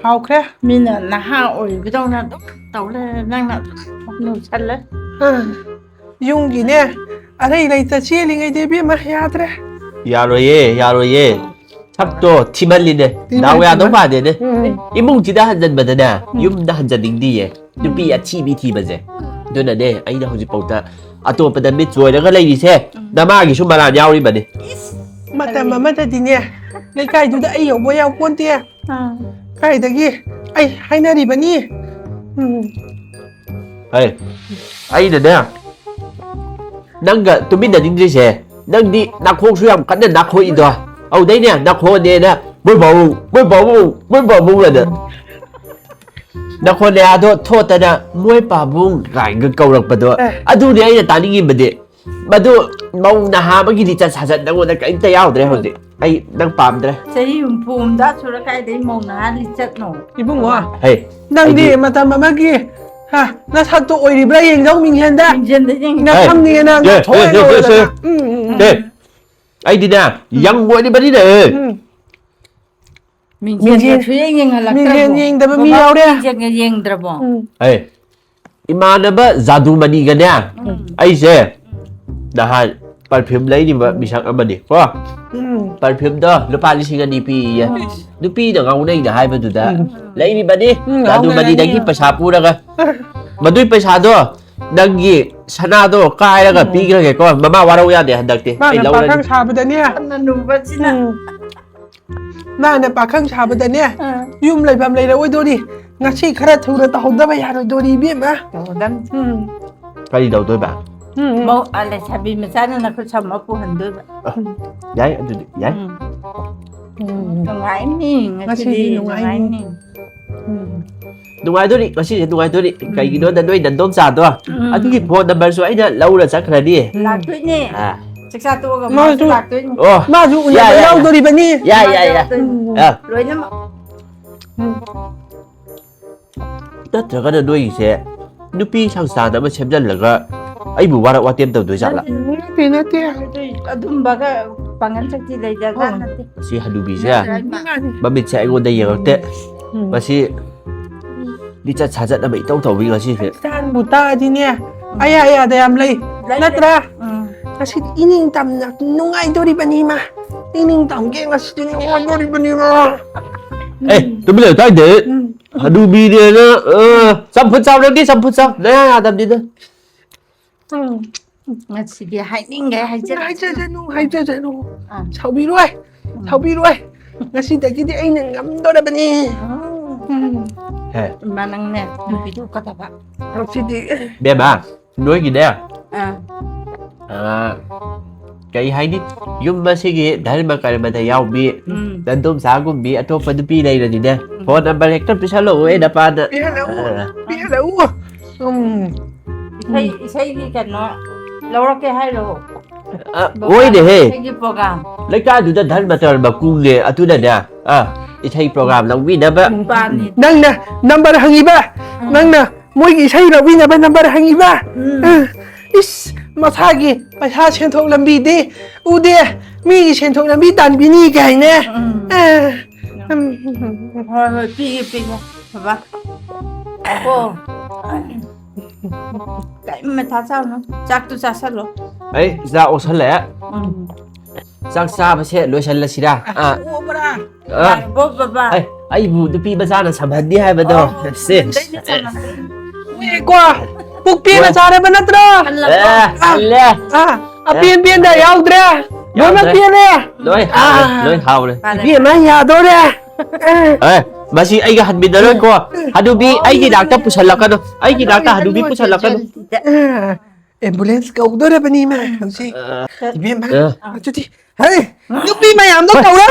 ꯍꯥꯎꯈ꯭ꯔꯦ꯫ ꯃꯤꯅ ꯅꯍꯥ ꯑꯣꯏꯕꯗꯧꯅ ꯑꯗꯨꯝ ꯇꯧ ꯂꯩꯔꯦ, ꯅꯪꯅ ꯑꯗꯨꯝ ꯅꯨꯡꯁꯜꯂꯦ꯫ ꯑꯥ, ꯌꯨꯝꯒꯤꯅꯦ ꯑꯔꯩ ꯂꯩꯇ ꯆꯦꯜꯂꯤꯉꯩꯗ ꯏꯕꯦꯝꯃ ꯌꯥꯗ꯭ꯔꯦ꯫ ꯌꯥꯔꯣꯏꯌꯦ, ꯌꯥꯔꯣꯏꯌꯦ꯫ ꯁꯛꯇꯣ ꯊꯤꯃꯜꯂꯤꯅꯦ꯫ ꯊꯤꯃꯜ, ꯗꯥꯎ ꯌꯥꯗꯧ ꯊꯤꯃꯜ. ꯃꯥꯟꯗꯦꯅꯦ꯫ ꯎꯝ. ꯏꯃꯨꯡꯁꯤꯗ ꯍꯟꯖꯟꯕꯗꯅꯦ, ꯌꯨꯝꯗ ꯍꯟꯖꯅꯤꯡꯗꯤꯌꯦ꯫ ꯅꯨꯄꯤ ꯑꯊꯤꯕꯤ ꯊꯤꯕꯁꯦ꯫ ꯑꯗꯨꯅꯅꯦ ꯑꯩꯅ ꯍꯧꯖꯤꯛꯐꯥꯎꯗ ꯑꯇꯣꯞꯄꯗ ꯃꯤꯠ ꯆꯣꯏꯔꯒ ꯂꯩꯔꯤꯁꯦ꯫ ꯅꯃꯥꯒꯤꯁꯨ ꯃꯔꯥꯟ ꯌꯥꯎꯔꯤꯕꯅꯤ꯫ ꯃꯇꯝ ꯑꯃꯗꯗꯤꯅꯦ ꯂꯩꯀꯥꯏꯗꯨꯗ ꯑꯩ ꯌꯧꯕ ꯌꯥꯎꯄꯣꯟꯇꯦ꯫ ꯀꯥꯏꯗꯒꯤ ꯑꯩ ꯍꯥꯏꯅꯔꯤꯕꯅꯤ꯫ ꯎꯝ. ꯍꯩ, ꯑꯩꯅꯅꯦ ꯅꯪꯒ ꯇꯨꯃꯤꯟꯅꯅꯤꯡꯗ꯭ꯔꯤꯁꯦ, ꯅꯪꯗꯤ ꯅꯥꯈꯣꯡꯁꯨ ꯌꯥꯝ ꯀꯟꯅ ꯅꯥꯈꯣꯛꯏꯗꯣ꯫ ꯑꯗꯩꯅꯦ ꯅꯥꯈꯣꯛꯅꯦꯅ "ꯃꯣꯏ ꯄꯥꯕꯨꯡ, ꯃꯣꯏ ꯄꯥꯕꯨꯡ, ꯃꯣꯏ ꯄꯥꯕꯨꯡ" ꯑꯅ ꯅꯥꯈꯣꯛꯅꯦ ꯑꯗꯣ ꯊꯣꯠꯇꯅ "ꯃꯣꯏ ꯄꯥꯕꯨꯡ" ꯀꯥꯏꯅꯒ ꯀꯧꯔꯛꯄꯗꯣ꯫ ꯑꯦ. ꯑꯗꯨꯅꯦ ꯑꯩꯅ ꯇꯥꯅꯤꯡꯉꯤꯕꯗꯤ꯫ ꯃꯗꯨ ꯃꯧ ꯅꯍꯥ ꯑꯃꯒꯤ ꯂꯤꯆꯠ ꯁꯥꯖꯠ ꯅꯪꯉꯣꯟꯗ ꯀꯔꯤꯝꯇ ꯌꯥꯎꯗ꯭ꯔꯦ ꯍꯧꯖꯤꯛ꯫ ꯑꯩ ꯅꯪ ꯄꯥꯝꯗ꯭ꯔꯦ꯫ ꯆꯍꯤ ꯍꯨꯝꯐꯨ ꯍꯨꯝꯗ꯭ꯔꯥ ꯁꯨꯔ ꯀꯥꯏꯗꯩ ꯃꯧ ꯅꯍꯥ ꯂꯤꯆꯠꯅꯣ? ꯏꯕꯨꯡꯉꯣ, ꯍꯩ, ꯅꯪꯗꯤ ꯑꯩꯗꯤ ꯃꯇꯝ ꯑꯃꯒꯤ, ꯍꯥ, ꯅꯁꯛꯇꯣ ꯑꯣꯏꯔꯤꯕ꯭ꯔꯥ ꯌꯦꯡꯖꯧ ꯃꯤꯡꯁꯦꯟꯗ꯫ ꯃꯤꯡꯁꯦꯟꯗ ꯌꯦꯡ- ꯅ ꯑꯦ, ꯈꯪꯅꯤꯡꯉꯦ ꯅꯪ ꯑꯦ, ꯊꯣꯛꯑꯦ ꯑꯦ, ꯑꯦ, ꯂꯣꯏꯔꯦꯗꯅ꯫ ꯑꯦ, ꯎꯝ, ꯎꯝ, ꯎꯝ. ꯑꯦ, ꯑꯩꯗꯤꯅꯦ ꯌꯪ ꯑꯣꯏꯔꯤꯕꯅꯤꯅꯦ꯫ ꯎꯝ. ꯃꯤꯡꯁꯦꯟꯒ ꯃꯤꯡꯁꯦꯟ- ꯁꯨꯌꯦꯡ ꯌꯦꯡꯍꯜꯂꯛꯇ꯭ꯔꯕꯣ? ꯃꯤꯡꯁꯦꯟ ꯌꯦꯡꯗꯕ ꯃꯤ ꯕꯕꯥ ꯌꯥꯎꯔꯦ꯫ ꯃꯤꯡꯁꯦꯟꯒ ꯌꯦꯡꯗ꯭ꯔꯕꯣ? ꯎꯝ. ꯑꯦ, ꯏꯃꯥꯟꯅꯕ ꯖꯥꯗꯨꯃꯅꯤꯒꯅꯦ ꯑꯩꯁꯦ ꯅꯍꯥꯟ ꯄꯔꯐ꯭ꯌꯨꯝ ꯂꯩꯔꯤꯕ ꯃꯤꯁꯛ ꯑꯃꯅꯤ ꯀꯣ꯫ ꯎꯝ. ꯄꯔꯐ꯭ꯌꯨꯝꯗꯣ ꯂꯨꯄꯥ ꯂꯤꯁꯤꯡ ꯑꯅꯤ ꯄꯤꯌꯦ꯫ ꯅꯨꯄꯤꯅ ꯉꯥꯎꯅꯩꯅ ꯍꯥꯏꯕꯗꯨꯗ ꯂꯩꯔꯤꯕꯅꯤ꯫ ꯎꯝ, ꯖꯥꯗꯨꯃꯅꯤꯗꯒꯤ ꯉꯥꯎꯅꯔꯅꯤ. ꯄꯩꯁꯥ ꯄꯨꯔꯒ꯫ ꯃꯗꯨꯏ ꯄꯩꯁꯥꯗꯣ ꯅꯪꯒꯤ ꯁꯅꯥꯗꯣ ꯀꯥꯏꯔꯒ ꯄꯤꯈ꯭ꯔꯒꯦꯀꯣ꯫ ꯃꯃꯥ ꯋꯥꯔꯧ ꯌꯥꯗꯦ ꯍꯟꯗꯛꯇꯤ꯫ ꯑꯩ ꯃꯥꯅ ꯂꯧꯔꯅꯤ꯫ ꯄꯥꯈꯪ ꯁꯥꯕꯗꯅꯦ. ꯌꯥꯝꯅ ꯂꯨꯕꯁꯤꯅ꯫ ꯎꯝ. ꯃꯥꯅ ꯄꯥꯈꯪ ꯁꯥꯕꯗꯅꯦ. ꯑꯥ. ꯌꯨꯝ ꯂꯩꯐꯝ ꯂꯩꯔꯛꯑꯣꯏꯗꯣꯔꯤ. ꯉꯁꯤ ꯈꯔ ꯊꯨꯅ ꯇꯧꯍꯧꯗꯕ ꯌꯥꯔꯣꯏꯗꯣꯔꯤ, ꯏꯕꯦꯝꯃ꯫ ꯇꯧꯍꯧꯗꯕꯅꯤ꯫ ꯎꯝ꯫ ꯀꯔꯤ ꯇꯧꯗꯣꯏꯕ? ꯎꯝ꯫ ꯃꯧ ꯑ, ꯂꯩꯁꯥꯕꯤ ꯃꯆꯥꯅ ꯅꯈꯨꯠ ꯁꯝꯃ ꯄꯨꯍꯟꯗꯣꯏꯕ꯫ ꯌꯥꯏ, ꯑꯗꯨꯗꯤ ꯌꯥꯏ꯫ ꯎꯝ. ꯎꯝ. ꯅꯨꯡꯉꯥꯏꯅꯤ ꯉꯁꯤꯗꯤ ꯉꯁꯤꯗꯤ ꯅꯨꯡꯉꯥꯏꯅꯤ. ꯅꯨꯡꯉꯥꯏꯅꯤ. ꯎꯝ. ꯅꯨꯡꯉꯥꯏꯗꯣꯔꯤ, ꯉꯁꯤꯁꯦ ꯅꯨꯡꯉꯥꯏꯗꯣꯔꯤ꯫ ꯀꯩꯒꯤꯅꯣꯗ ꯅꯣꯏ ꯅꯟꯗꯣꯝꯆꯥꯗꯣ ꯎꯝ. ꯑꯗꯨꯒꯤ ꯐꯣꯟ ꯅꯝꯕꯔꯁꯨ ꯑꯩꯅ ꯂꯧꯔ ꯆꯠꯈ꯭ꯔꯅꯤ꯫ ꯂꯥꯛꯇꯣꯏꯅꯦ. ꯑꯥ. ꯆꯥꯛꯆꯥ ꯇꯣꯛꯑꯒ ꯃꯥꯁꯨ ꯃꯥꯁꯨ ꯂꯥꯛꯇꯣꯏꯅꯦ. ꯑꯣ, ꯃꯥꯁꯨ ꯌꯥꯏ, ꯎꯅꯕ ꯌꯥꯏ, ꯌꯥꯏ꯫ ꯌꯥꯎꯗꯣꯔꯤꯕꯅꯤ. ꯌꯥꯏ, ꯌꯥꯏ, ꯌꯥꯏ꯫ ꯂꯥꯛꯇꯣꯏꯅꯦ. ꯑꯥ. ꯂꯣꯏꯅꯃꯛ. ꯎꯝ. ꯅꯠꯇ꯭ꯔꯒꯅ ꯅꯣꯏꯒꯤꯁꯦ ꯅꯨꯄꯤ ꯁꯪꯁꯊꯥꯟ ꯑꯃ ꯁꯦꯝꯖꯤꯜꯂꯒ ꯑꯩꯕꯨ ꯋꯥꯔꯛ ꯋꯥꯇꯦꯝ ꯇꯧꯗꯣꯏ ꯖꯥꯠꯂꯥ? ꯅꯠꯇꯦ, ꯅꯠꯇꯦ. ꯑꯗꯨꯝꯕꯒ ꯄꯥꯡꯒꯜ ꯁꯛꯇꯤ ꯂꯩꯖꯖꯥꯠ ꯅꯠꯇꯦ. ꯁꯤ ꯍꯅꯨꯕꯤꯁꯦ ꯅꯠꯇ꯭ꯔꯥ ꯏꯃꯥ? ꯃꯃꯤꯠꯁꯦ ꯑꯩꯉꯣꯟꯗ ꯌꯦꯡꯉꯛꯇꯦ꯫ ꯎꯝ. ꯃꯁꯤ ꯂꯤꯆꯠ ꯁꯥꯖꯠ ꯑꯃ ꯏꯇꯧ ꯇꯧꯏ ꯉꯁꯤꯁꯦ꯫ ꯁꯪꯁꯊꯥꯟꯕꯨ ꯇꯥꯛꯑꯗꯤꯅꯦ, ꯑꯌꯥ ꯑꯌꯥꯗ ꯌꯥꯝ ꯂꯩ. ꯂꯩ, ꯅꯠꯇ꯭ꯔꯥ? ꯎꯝ. ꯉꯁꯤꯗꯤ ꯏꯅꯤꯡ ꯇꯝꯅ ꯅꯨꯡꯉꯥꯏꯗꯣꯔꯤꯕꯅꯤ, ꯏꯃꯥ. ꯏꯅꯤꯡ ꯇꯝꯒꯦ, ꯉꯁꯤꯗꯤ ꯅꯨꯡꯉꯥꯏꯗꯣꯔꯤꯕꯅꯤ, ꯏꯃꯥ. ꯑꯦ, ꯇꯨꯃꯤꯟ ꯂꯩꯌꯨ, ꯇꯥꯏꯗꯦ꯫ ꯎꯝ. ꯍꯅꯨꯕꯤꯅꯦꯅ, ꯑ, ꯆꯝꯐꯨꯠ ꯆꯥꯎ, ꯅꯪꯗꯤ ꯆꯝꯐꯨꯠ ꯆꯥꯎ꯫ ꯅꯌꯥ ꯌꯥꯗꯕꯅꯤꯗ꯫ ꯎꯝ. ꯉꯁꯤꯗꯤ ꯍꯥꯏꯅꯤꯡꯒꯦ ꯍꯥꯏꯖꯔ. ꯍꯥꯏꯖꯖꯅꯨ, ꯍꯥꯏꯖꯖꯅꯨ. ꯑꯥ. ꯁꯥꯎꯕꯤꯔꯣꯏ, ꯁꯥꯎꯕꯤꯔꯣꯏ. ꯉꯁꯤꯗꯒꯤꯗꯤ ꯑꯩꯅ ꯉꯝꯗꯣꯔꯕꯅꯤ. ꯎꯝ. ꯍꯦ, ꯏꯃꯥ ꯅꯪꯅꯦ ꯅꯨꯄꯤꯗꯨ ꯀꯗꯕ. ꯉꯁꯤꯗꯤ ꯕꯦꯝꯃ, ꯅꯣꯏꯒꯤꯅꯦ, ꯑꯥ. ꯑ, ꯀꯩ ꯍꯥꯏꯅꯤ, ꯌꯨꯝ ꯑꯁꯤꯒꯤ ꯙꯔꯃ ꯀꯔꯃꯗ ꯌꯥꯎꯕꯤ, ꯎꯝ. ꯅꯟꯗꯣꯝꯆꯥꯒꯨꯝꯕꯤ ꯑꯇꯣꯞꯄ ꯅꯨꯄꯤ ꯂꯩꯔꯗꯤꯅꯦ, ꯐꯣꯟ ꯅꯝꯕꯔ ꯍꯦꯛꯇ ꯄꯤꯁꯜꯂꯛꯑꯣ, ꯅꯄꯥꯗ꯫ ꯄꯤꯍꯜꯂꯛꯎ, ꯑ, ꯄꯤꯍꯜꯂꯛꯎ. ꯎꯝ. ꯏꯁꯩ ꯏꯁꯩꯒꯤ ꯀꯩꯅꯣ ꯂꯧꯔꯛꯀꯦ ꯍꯥꯏꯔꯣ? ꯑ, ꯍꯣꯏꯅꯦꯍꯦ, ꯏꯁꯩꯒꯤ ꯄ꯭ꯔꯣꯒ꯭ꯔꯥꯝ. ꯂꯩꯀꯥꯏꯗꯨꯗ ꯙꯔꯃ ꯇꯧꯔꯝꯕ ꯀꯨꯡꯉꯦ, ꯑꯗꯨꯅꯅꯦ, ꯑ, ꯏꯁꯩ ꯄ꯭ꯔꯣꯒ꯭ꯔꯥꯝ ꯂꯧꯕꯤꯅꯕ꯫ ꯅꯨꯄꯥꯅꯤ. ꯅꯪꯅ ꯅꯝꯕꯔ ꯍꯪꯉꯤꯕ? ꯎꯝ. ꯅꯪꯅ ꯃꯣꯏꯒꯤ ꯏꯁꯩ ꯂꯧꯕꯤꯅꯕ ꯅꯝꯕꯔ ꯍꯪꯉꯤꯕ? ꯎꯝ. ꯑ, ꯏꯁ, ꯃꯁꯥꯒꯤ ꯄꯩꯁꯥ ꯁꯦꯟꯊꯣꯛ ꯂꯝꯕꯤꯗꯤ ꯎꯗꯦ, ꯃꯤꯒꯤ ꯁꯦꯟꯊꯣꯛ ꯂꯝꯕꯤ ꯇꯥꯟꯕꯤꯅꯤ ꯀꯥꯏꯅ꯫ ꯎꯝ. ꯑ, ꯎꯝ. ꯍꯣꯏ ꯍꯣꯏ, ꯄꯤꯒꯦ ꯄꯤꯒꯦ ꯕꯕꯥ. ꯀꯣ. ꯀꯩꯝ ꯃꯊꯥ ꯁꯥꯔꯨꯅꯨ. ꯆꯥꯛꯇꯨ ꯆꯥꯁꯜꯂꯣ. ꯑꯩ ꯆꯥꯛ ꯑꯣꯛꯁꯜꯂꯛꯑꯦ꯫ ꯎꯝ. ꯆꯥꯛ ꯆꯥꯕꯁꯦ ꯂꯣꯏꯁꯜꯂꯁꯤꯔꯥ? ꯑꯥ, ꯑꯣꯕ꯭ꯔꯥ? ꯑꯥ꯫ ꯌꯥꯔꯕꯣ ꯕꯕꯥ? ꯑꯩ, ꯑꯩꯕꯨ ꯅꯨꯄꯤ ꯃꯆꯥꯅ ꯁꯝꯍꯟꯅꯤ ꯍꯥꯏꯕꯗꯣ꯫ ꯑꯣ, ꯁꯦ꯫ ꯁꯝꯍꯟꯗꯣꯏꯅꯦ, ꯁꯝꯍꯟꯗꯣꯏꯅꯦ. ꯎꯏꯀꯣ, ꯄꯨꯛ ꯄꯦꯟꯅ ꯆꯥꯔꯕ ꯅꯠꯇ꯭ꯔꯣ? ꯍꯜꯂꯕꯣ? ꯑꯦ, ꯍꯜꯂꯦ꯫ ꯑꯥ, ꯑꯄꯦꯟ ꯄꯦꯟꯗ ꯌꯥꯎꯗ꯭ꯔꯦ? ꯂꯣꯏꯅꯃꯛ ꯌꯥꯎꯗ꯭ꯔꯦ꯫ ꯄꯦꯜꯂꯦ? ꯂꯣꯏ ꯍꯥꯎꯔꯦ, ꯑꯥ꯫ ꯂꯣꯏ ꯍꯥꯎꯔꯦ꯫ ꯐꯔꯦ. ꯏꯕꯦꯝꯃ ꯌꯥꯗꯣꯔꯦ꯫ ꯑꯦ, ꯑꯦ, ꯃꯁꯤ ꯑꯩꯒ ꯍꯟꯃꯤꯟꯅꯔꯣꯏꯀꯣ꯫ ꯍꯅꯨꯕꯤ, ꯑꯩꯒꯤ ꯅꯥꯛꯇ ꯄꯨꯁꯜꯂꯛꯀꯅꯨ꯫ ꯑꯩꯒꯤ ꯅꯥꯛꯇ ꯍꯅꯨꯕꯤ ꯄꯨꯁꯜꯂꯛꯀꯅꯨ꯫ ꯑꯦꯝꯕꯨꯂꯦꯟꯁ ꯀꯧꯗꯣꯔꯕꯅꯤ ꯏꯃꯥ ꯍꯧꯖꯤꯛ꯫ ꯑ, ꯏꯕꯦꯝꯃ, ꯑ꯫ ꯑꯗꯨꯗꯤ, ꯍꯩ, ꯅꯨꯄꯤ ꯃꯌꯥꯝꯗꯣ ꯀꯧꯔ,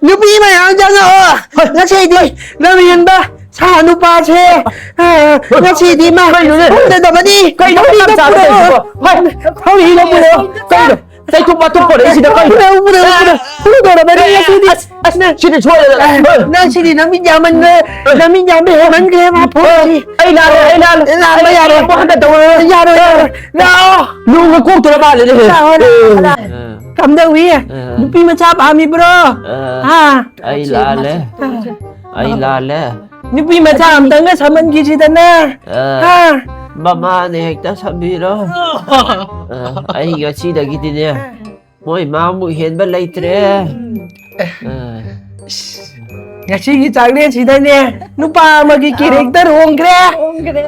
ꯅꯨꯄꯤ ꯃꯌꯥꯝ ꯆꯪꯉꯛꯑꯣ꯫ ꯉꯁꯤꯗꯤ ꯂꯝꯍꯦꯟꯕ ꯁꯥ ꯅꯨꯄꯥꯁꯦ, ꯑ, ꯉꯁꯤꯗꯤ ꯃꯥ ꯀꯩꯅꯣꯅꯦ? ꯐꯨꯗꯗꯕꯅꯤ꯫ ꯀꯩꯅꯣ ꯅꯨꯄꯤꯗꯣ ꯌꯥꯝ ꯆꯥꯗ ꯄꯨꯔꯛꯑꯣ꯫ ꯂꯩꯔꯤꯁꯤꯕꯣ? ꯍꯣꯏ, ꯊꯧꯔꯤ ꯍꯤꯗ ꯄꯨꯔꯛꯑꯣ꯫ ꯀꯩꯅꯣ? ꯆꯩꯇꯨꯞ ꯃꯇꯨꯞ ꯄꯨꯔꯛꯏꯁꯤꯅ ꯀꯩꯅꯣ? ꯄꯨꯔꯛꯑꯣ, ꯄꯨꯔꯛꯑꯣ, ꯄꯨꯔꯛꯑꯣ꯫ ꯐꯨꯗꯣꯔꯕꯅꯤ ꯉꯁꯤꯗꯤ꯫ ꯑꯁ, ꯑꯁ, ꯁꯤꯗꯤ ꯁꯣꯏꯔꯦꯗꯅ꯫ ꯑ, ꯅꯪ ꯁꯤꯗꯤ ꯅꯃꯤꯠ ꯌꯥꯝꯃꯟꯈ꯭ꯔꯦ, ꯅꯃꯤꯠ ꯌꯥꯝꯕ ꯍꯦꯟꯃꯟꯈ꯭ꯔꯦ, ꯃꯥ ꯐꯨꯔꯛꯑꯅꯤ꯫ ꯑꯩ ꯂꯥꯜꯂꯦ, ꯑꯩ ꯂꯥꯜꯂꯦ꯫ ꯂꯥꯟꯕ ꯌꯥꯔꯣꯏ꯫ ꯑꯃꯨꯛ ꯍꯟꯅ ꯇꯧꯔꯔꯣꯏ꯫ ꯌꯥꯔꯣꯏ, ꯌꯥꯔꯣꯏ꯫ ꯂꯥꯛꯑꯣ꯫ ꯂꯨꯒ ꯀꯣꯛꯇꯣꯔ ꯃꯥꯜꯂꯦꯅꯦ꯫ ꯂꯥꯛꯑꯣ, ꯂꯥꯛꯑꯣ, ꯑꯦ꯫ ꯂꯥꯛꯑꯣ꯫ ꯀꯝꯗꯧꯏ? ꯑ꯫ ꯅꯨꯄꯤ ꯃꯆꯥ ꯄꯥꯝꯃꯤꯕ꯭ꯔꯣ? ꯑ꯫ ꯍꯥ? ꯑꯩ ꯂꯥꯜꯂꯦ꯫ ꯑ꯫ ꯑꯩ ꯂꯥꯜꯂꯦ꯫ ꯅꯨꯄꯤ ꯃꯆꯥ ꯑꯝꯇꯪꯒ ꯁꯝꯍꯟꯈꯤꯁꯤꯗꯅ꯫ ꯑ꯫ ꯍꯥ? ꯃꯃꯥꯅ ꯍꯦꯛꯇ ꯁꯝꯕꯤꯔꯣ꯫ ꯑ꯫ ꯑ, ꯑꯩ ꯉꯁꯤꯗꯒꯤꯗꯤꯅꯦ, ꯃꯣꯏ ꯃꯥꯃꯨꯛ ꯍꯦꯟꯕ ꯂꯩꯇ꯭ꯔꯦ꯫ ꯑ꯫ ꯉꯁꯤꯒꯤ ꯆꯥꯛꯂꯦꯟꯁꯤꯗꯅꯦ, ꯅꯨꯄꯥ ꯑꯃꯒꯤ ꯀꯦꯔꯦꯛꯇꯔ ꯍꯣꯡꯈ꯭ꯔꯦ꯫ ꯍꯣꯡꯈ꯭ꯔꯦ꯫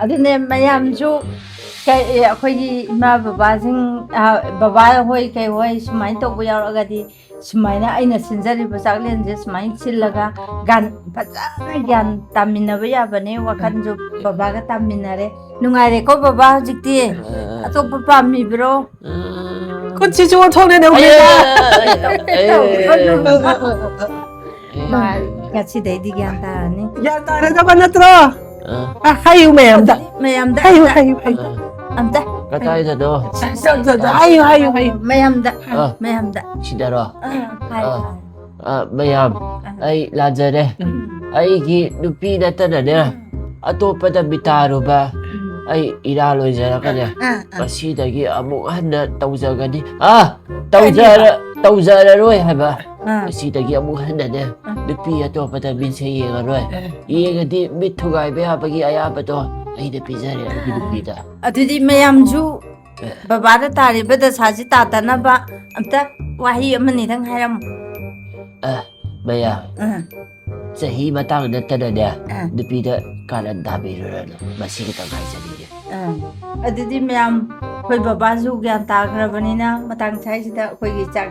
ꯑꯗꯨꯅꯦ ꯃꯌꯥꯝꯁꯨ ꯀꯩ-, ꯑꯩꯈꯣꯏꯒꯤ ꯏꯃꯥ ꯕꯕꯥꯁꯤꯡ, ꯑ, ꯕꯕꯥ ꯍꯣꯏ ꯀꯩ ꯍꯣꯏ ꯁꯨꯃꯥꯏꯅ ꯇꯧꯕ ꯌꯥꯎꯔꯛꯑꯒꯗꯤ, ꯁꯨꯃꯥꯏꯅ ꯑꯩꯅ ꯁꯤꯟꯖꯔꯤꯕ ꯆꯥꯛꯂꯦꯟꯁꯦ ꯁꯨꯃꯥꯏꯅ ꯁꯤꯜꯂꯒ ꯒ꯭ꯌꯥꯟ ꯐꯖꯅ ꯒ꯭ꯌꯥꯟ ꯇꯥꯃꯤꯟꯅꯕ ꯌꯥꯕꯅꯦ꯫ ꯋꯥꯈꯜꯁꯨ ꯕꯕꯥꯒ ꯇꯥꯃꯤꯟꯅꯔꯦ꯫ ꯅꯨꯡꯉꯥꯏꯔꯦꯀꯣ ꯕꯕꯥ ꯍꯧꯖꯤꯛꯇꯤ? ꯑ꯫ ꯑꯇꯣꯞꯄ ꯄꯥꯝꯃꯤꯕ꯭ꯔꯣ? ꯈꯨꯠꯁꯤꯁꯨ ꯑꯣꯟꯊꯣꯛꯅ ꯇꯧꯕꯤꯕ꯫ ꯑꯩ, ꯑꯩ, ꯑꯩ, ꯑꯩ, ꯑꯩ, ꯑꯩ, ꯑꯩ, ꯃꯥ ꯉꯁꯤꯗꯩꯗꯤ ꯒ꯭ꯌꯥꯟ ꯇꯥꯔꯅꯤ꯫ ꯒ꯭ꯌꯥꯟ ꯇꯥꯔꯗꯕ ꯅꯠꯇ꯭ꯔꯣ? ꯑ꯫ ꯑ, ꯍꯥꯏꯌꯨ ꯃꯌꯥꯝꯗ꯫ ꯃꯌꯥꯝꯗ ꯍꯥꯏꯌꯨ, ꯑꯝꯇ, ꯍꯥꯏꯌꯨ, ꯍꯥꯏꯌꯨ꯫ ꯑ꯫ ꯑꯝꯇ꯫ ꯀꯗꯥꯏꯗꯅꯣ? ꯍꯥꯏꯌꯨ, ꯍꯥꯏꯌꯨ, ꯍꯥꯏꯌꯨ꯫ ꯃꯌꯥꯝꯗ, ꯑ꯫ ꯃꯌꯥꯝꯗ꯫ ꯁꯤꯗꯔꯣ? ꯑ, ꯍꯥꯏꯌꯨ, ꯑ꯫ ꯍꯥꯏꯌꯨ꯫ ꯑ, ꯃꯌꯥꯝ, ꯑ꯫ ꯑꯩ ꯂꯥꯟꯖꯔꯦ꯫ ꯎꯝ꯫ ꯑꯩꯒꯤ ꯅꯨꯄꯤ ꯅꯠꯇꯅꯅꯦ, ꯎꯝ꯫ ꯑꯇꯣꯞꯄꯗ ꯃꯤꯇꯥꯔꯨꯕ ꯎꯝ꯫ ꯑꯩ ꯏꯔꯥꯜ ꯑꯣꯏꯖꯔꯒꯅꯦ, ꯑ, ꯑ꯫ ꯉꯁꯤꯗꯒꯤ ꯑꯃꯨꯛ ꯍꯟꯅ ꯇꯧꯖꯒꯅꯤ꯫ ꯑ, ꯇꯧꯖꯔ-, ꯀꯔꯤꯕ? ꯇꯧꯖꯔꯔꯣꯏ ꯍꯥꯏꯕ꯫ ꯑ꯫ ꯉꯁꯤꯗꯒꯤ ꯑꯃꯨꯛ ꯍꯟꯅꯅꯦ, ꯑ꯫ ꯅꯨꯄꯤ ꯑꯇꯣꯞꯄꯗ ꯃꯤꯠꯁꯦ ꯌꯦꯡꯉꯔꯣꯏ꯫ ꯑ꯫ ꯌꯦꯡꯉꯗꯤ ꯃꯤꯠ ꯊꯨꯒꯥꯏꯕ ꯌꯥꯕꯒꯤ ꯑꯌꯥꯕꯗꯣ ꯑꯩꯅ ꯄꯤꯖꯔꯦ ꯑꯩꯒꯤ ꯅꯨꯄꯤꯗ꯫ ꯑꯗꯨꯗꯤ ꯃꯌꯥꯝꯁꯨ ꯑ꯫ ꯕꯕꯥꯗ ꯇꯥꯔꯤꯕ ꯗꯁꯥꯁꯤ ꯇꯥꯗꯅꯕ ꯑꯝꯇ ꯋꯥꯍꯩ ꯑꯃꯅꯤꯗꯪ ꯍꯥꯏꯔꯝꯃꯨ꯫ ꯑ, ꯃꯌꯥꯝ꯫ ꯑ꯫ ꯆꯍꯤ ꯃꯇꯥꯡ ꯅꯠꯇꯅꯅꯦ, ꯑ꯫ ꯅꯨꯄꯤꯗ ꯀꯥꯔꯟ ꯇꯥꯕꯤꯔꯨꯔꯅꯨ꯫ ꯃꯁꯤ ꯈꯤꯇꯪ ꯍꯥꯏꯖꯅꯤꯡꯉꯦ꯫ ꯑ꯫ ꯑꯗꯨꯗꯤ ꯃꯌꯥꯝ ꯑꯩꯈꯣꯏ ꯕꯕꯥꯁꯨ ꯒ꯭ꯌꯥꯟ ꯇꯥꯈ꯭ꯔꯕꯅꯤꯅ ꯃꯇꯥꯡ ꯁ꯭ꯋꯥꯏꯁꯤꯗ ꯑꯩꯈꯣꯏꯒꯤ ꯆꯥꯛ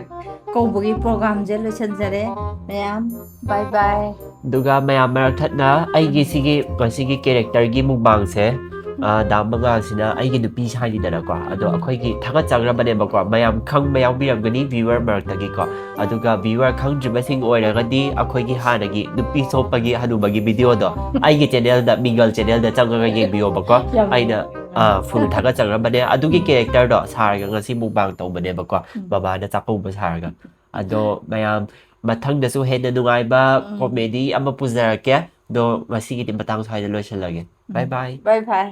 ꯀꯧꯕꯒꯤ ꯄ꯭ꯔꯣꯒ꯭ꯔꯥꯝꯁꯦ ꯂꯣꯏꯁꯤꯟꯖꯔꯦ꯫ ꯃꯌꯥꯝ ꯕꯥꯏ ꯕꯥꯏ꯫ ꯑꯗꯨꯒ ꯃꯌꯥꯝ ꯃꯔꯛ ꯊꯠꯅ ꯑꯩꯒꯤ ꯁꯤꯒꯤ ꯉꯁꯤꯒꯤ ꯀꯦꯔꯦꯛꯇꯔꯒꯤ ꯃꯨꯛꯕꯥꯡꯁꯦ, ꯑ, ꯗꯥ ꯃꯉꯥꯜꯁꯤꯅ ꯑꯩꯒꯤ ꯅꯨꯄꯤ ꯁꯥꯏꯅꯤꯗꯅꯀꯣ꯫ ꯑꯗꯣ ꯑꯩꯈꯣꯏꯒꯤ ꯊꯥꯒꯠꯆꯈ꯭ꯔꯕꯅꯦꯕꯀꯣ, ꯃꯌꯥꯝ ꯈꯪꯕ ꯌꯥꯎꯕꯤꯔꯝꯒꯅꯤ ꯚ꯭ꯌꯨꯋꯔ ꯃꯔꯛꯇꯒꯤꯀꯣ꯫ ꯑꯗꯨꯒ ꯚ꯭ꯌꯨꯋꯔ ꯈꯪꯗ꯭ꯔꯤꯕꯁꯤꯡ ꯑꯣꯏꯔꯒꯗꯤ ꯑꯩꯈꯣꯏꯒꯤ ꯍꯥꯟꯅꯒꯤ ꯅꯨꯄꯤ ꯁꯣꯞꯄꯒꯤ ꯍꯅꯨꯕꯒꯤ ꯚꯤꯗꯤꯑꯣꯗꯣ ꯑꯩꯒꯤ ꯆꯦꯅꯦꯜꯗ, ꯃꯤꯒꯜ ꯆꯦꯅꯦꯜꯗ ꯆꯪꯉꯒ ꯌꯦꯡꯕꯤꯌꯣꯕꯀꯣ꯫ ꯌꯥꯝ ꯑꯩꯅ, ꯑ, ꯐꯨꯜ ꯊꯥꯒꯠꯆꯈ꯭ꯔꯕꯅꯦ꯫ ꯑꯗꯨꯒꯤ ꯀꯦꯔꯦꯛꯇꯔꯗꯣ ꯁꯥꯔꯒ ꯉꯁꯤ ꯃꯨꯛꯕꯥꯡ ꯇꯧꯕꯅꯦꯕꯀꯣ, ꯕꯕꯥꯅ ꯆꯥꯛꯀꯧꯕ ꯁꯥꯔꯒ꯫ ꯑꯗꯣ ꯃꯌꯥꯝ ꯃꯊꯪꯗꯁꯨ ꯍꯦꯟꯅ ꯅꯨꯡꯉꯥꯏꯕ ꯀꯣꯃꯦꯗꯤ ꯑꯃ ꯄꯨꯖꯔꯛꯀꯦ꯫ ꯑꯗꯣ ꯉꯁꯤꯒꯤꯗꯤ ꯃꯇꯥꯡ ꯁ꯭ꯋꯥꯏꯗ ꯂꯣꯏꯁꯤꯜꯂꯒꯦ꯫ ꯕꯥꯏ ꯕꯥꯏ꯫ ꯕꯥꯏ ꯕꯥꯏ꯫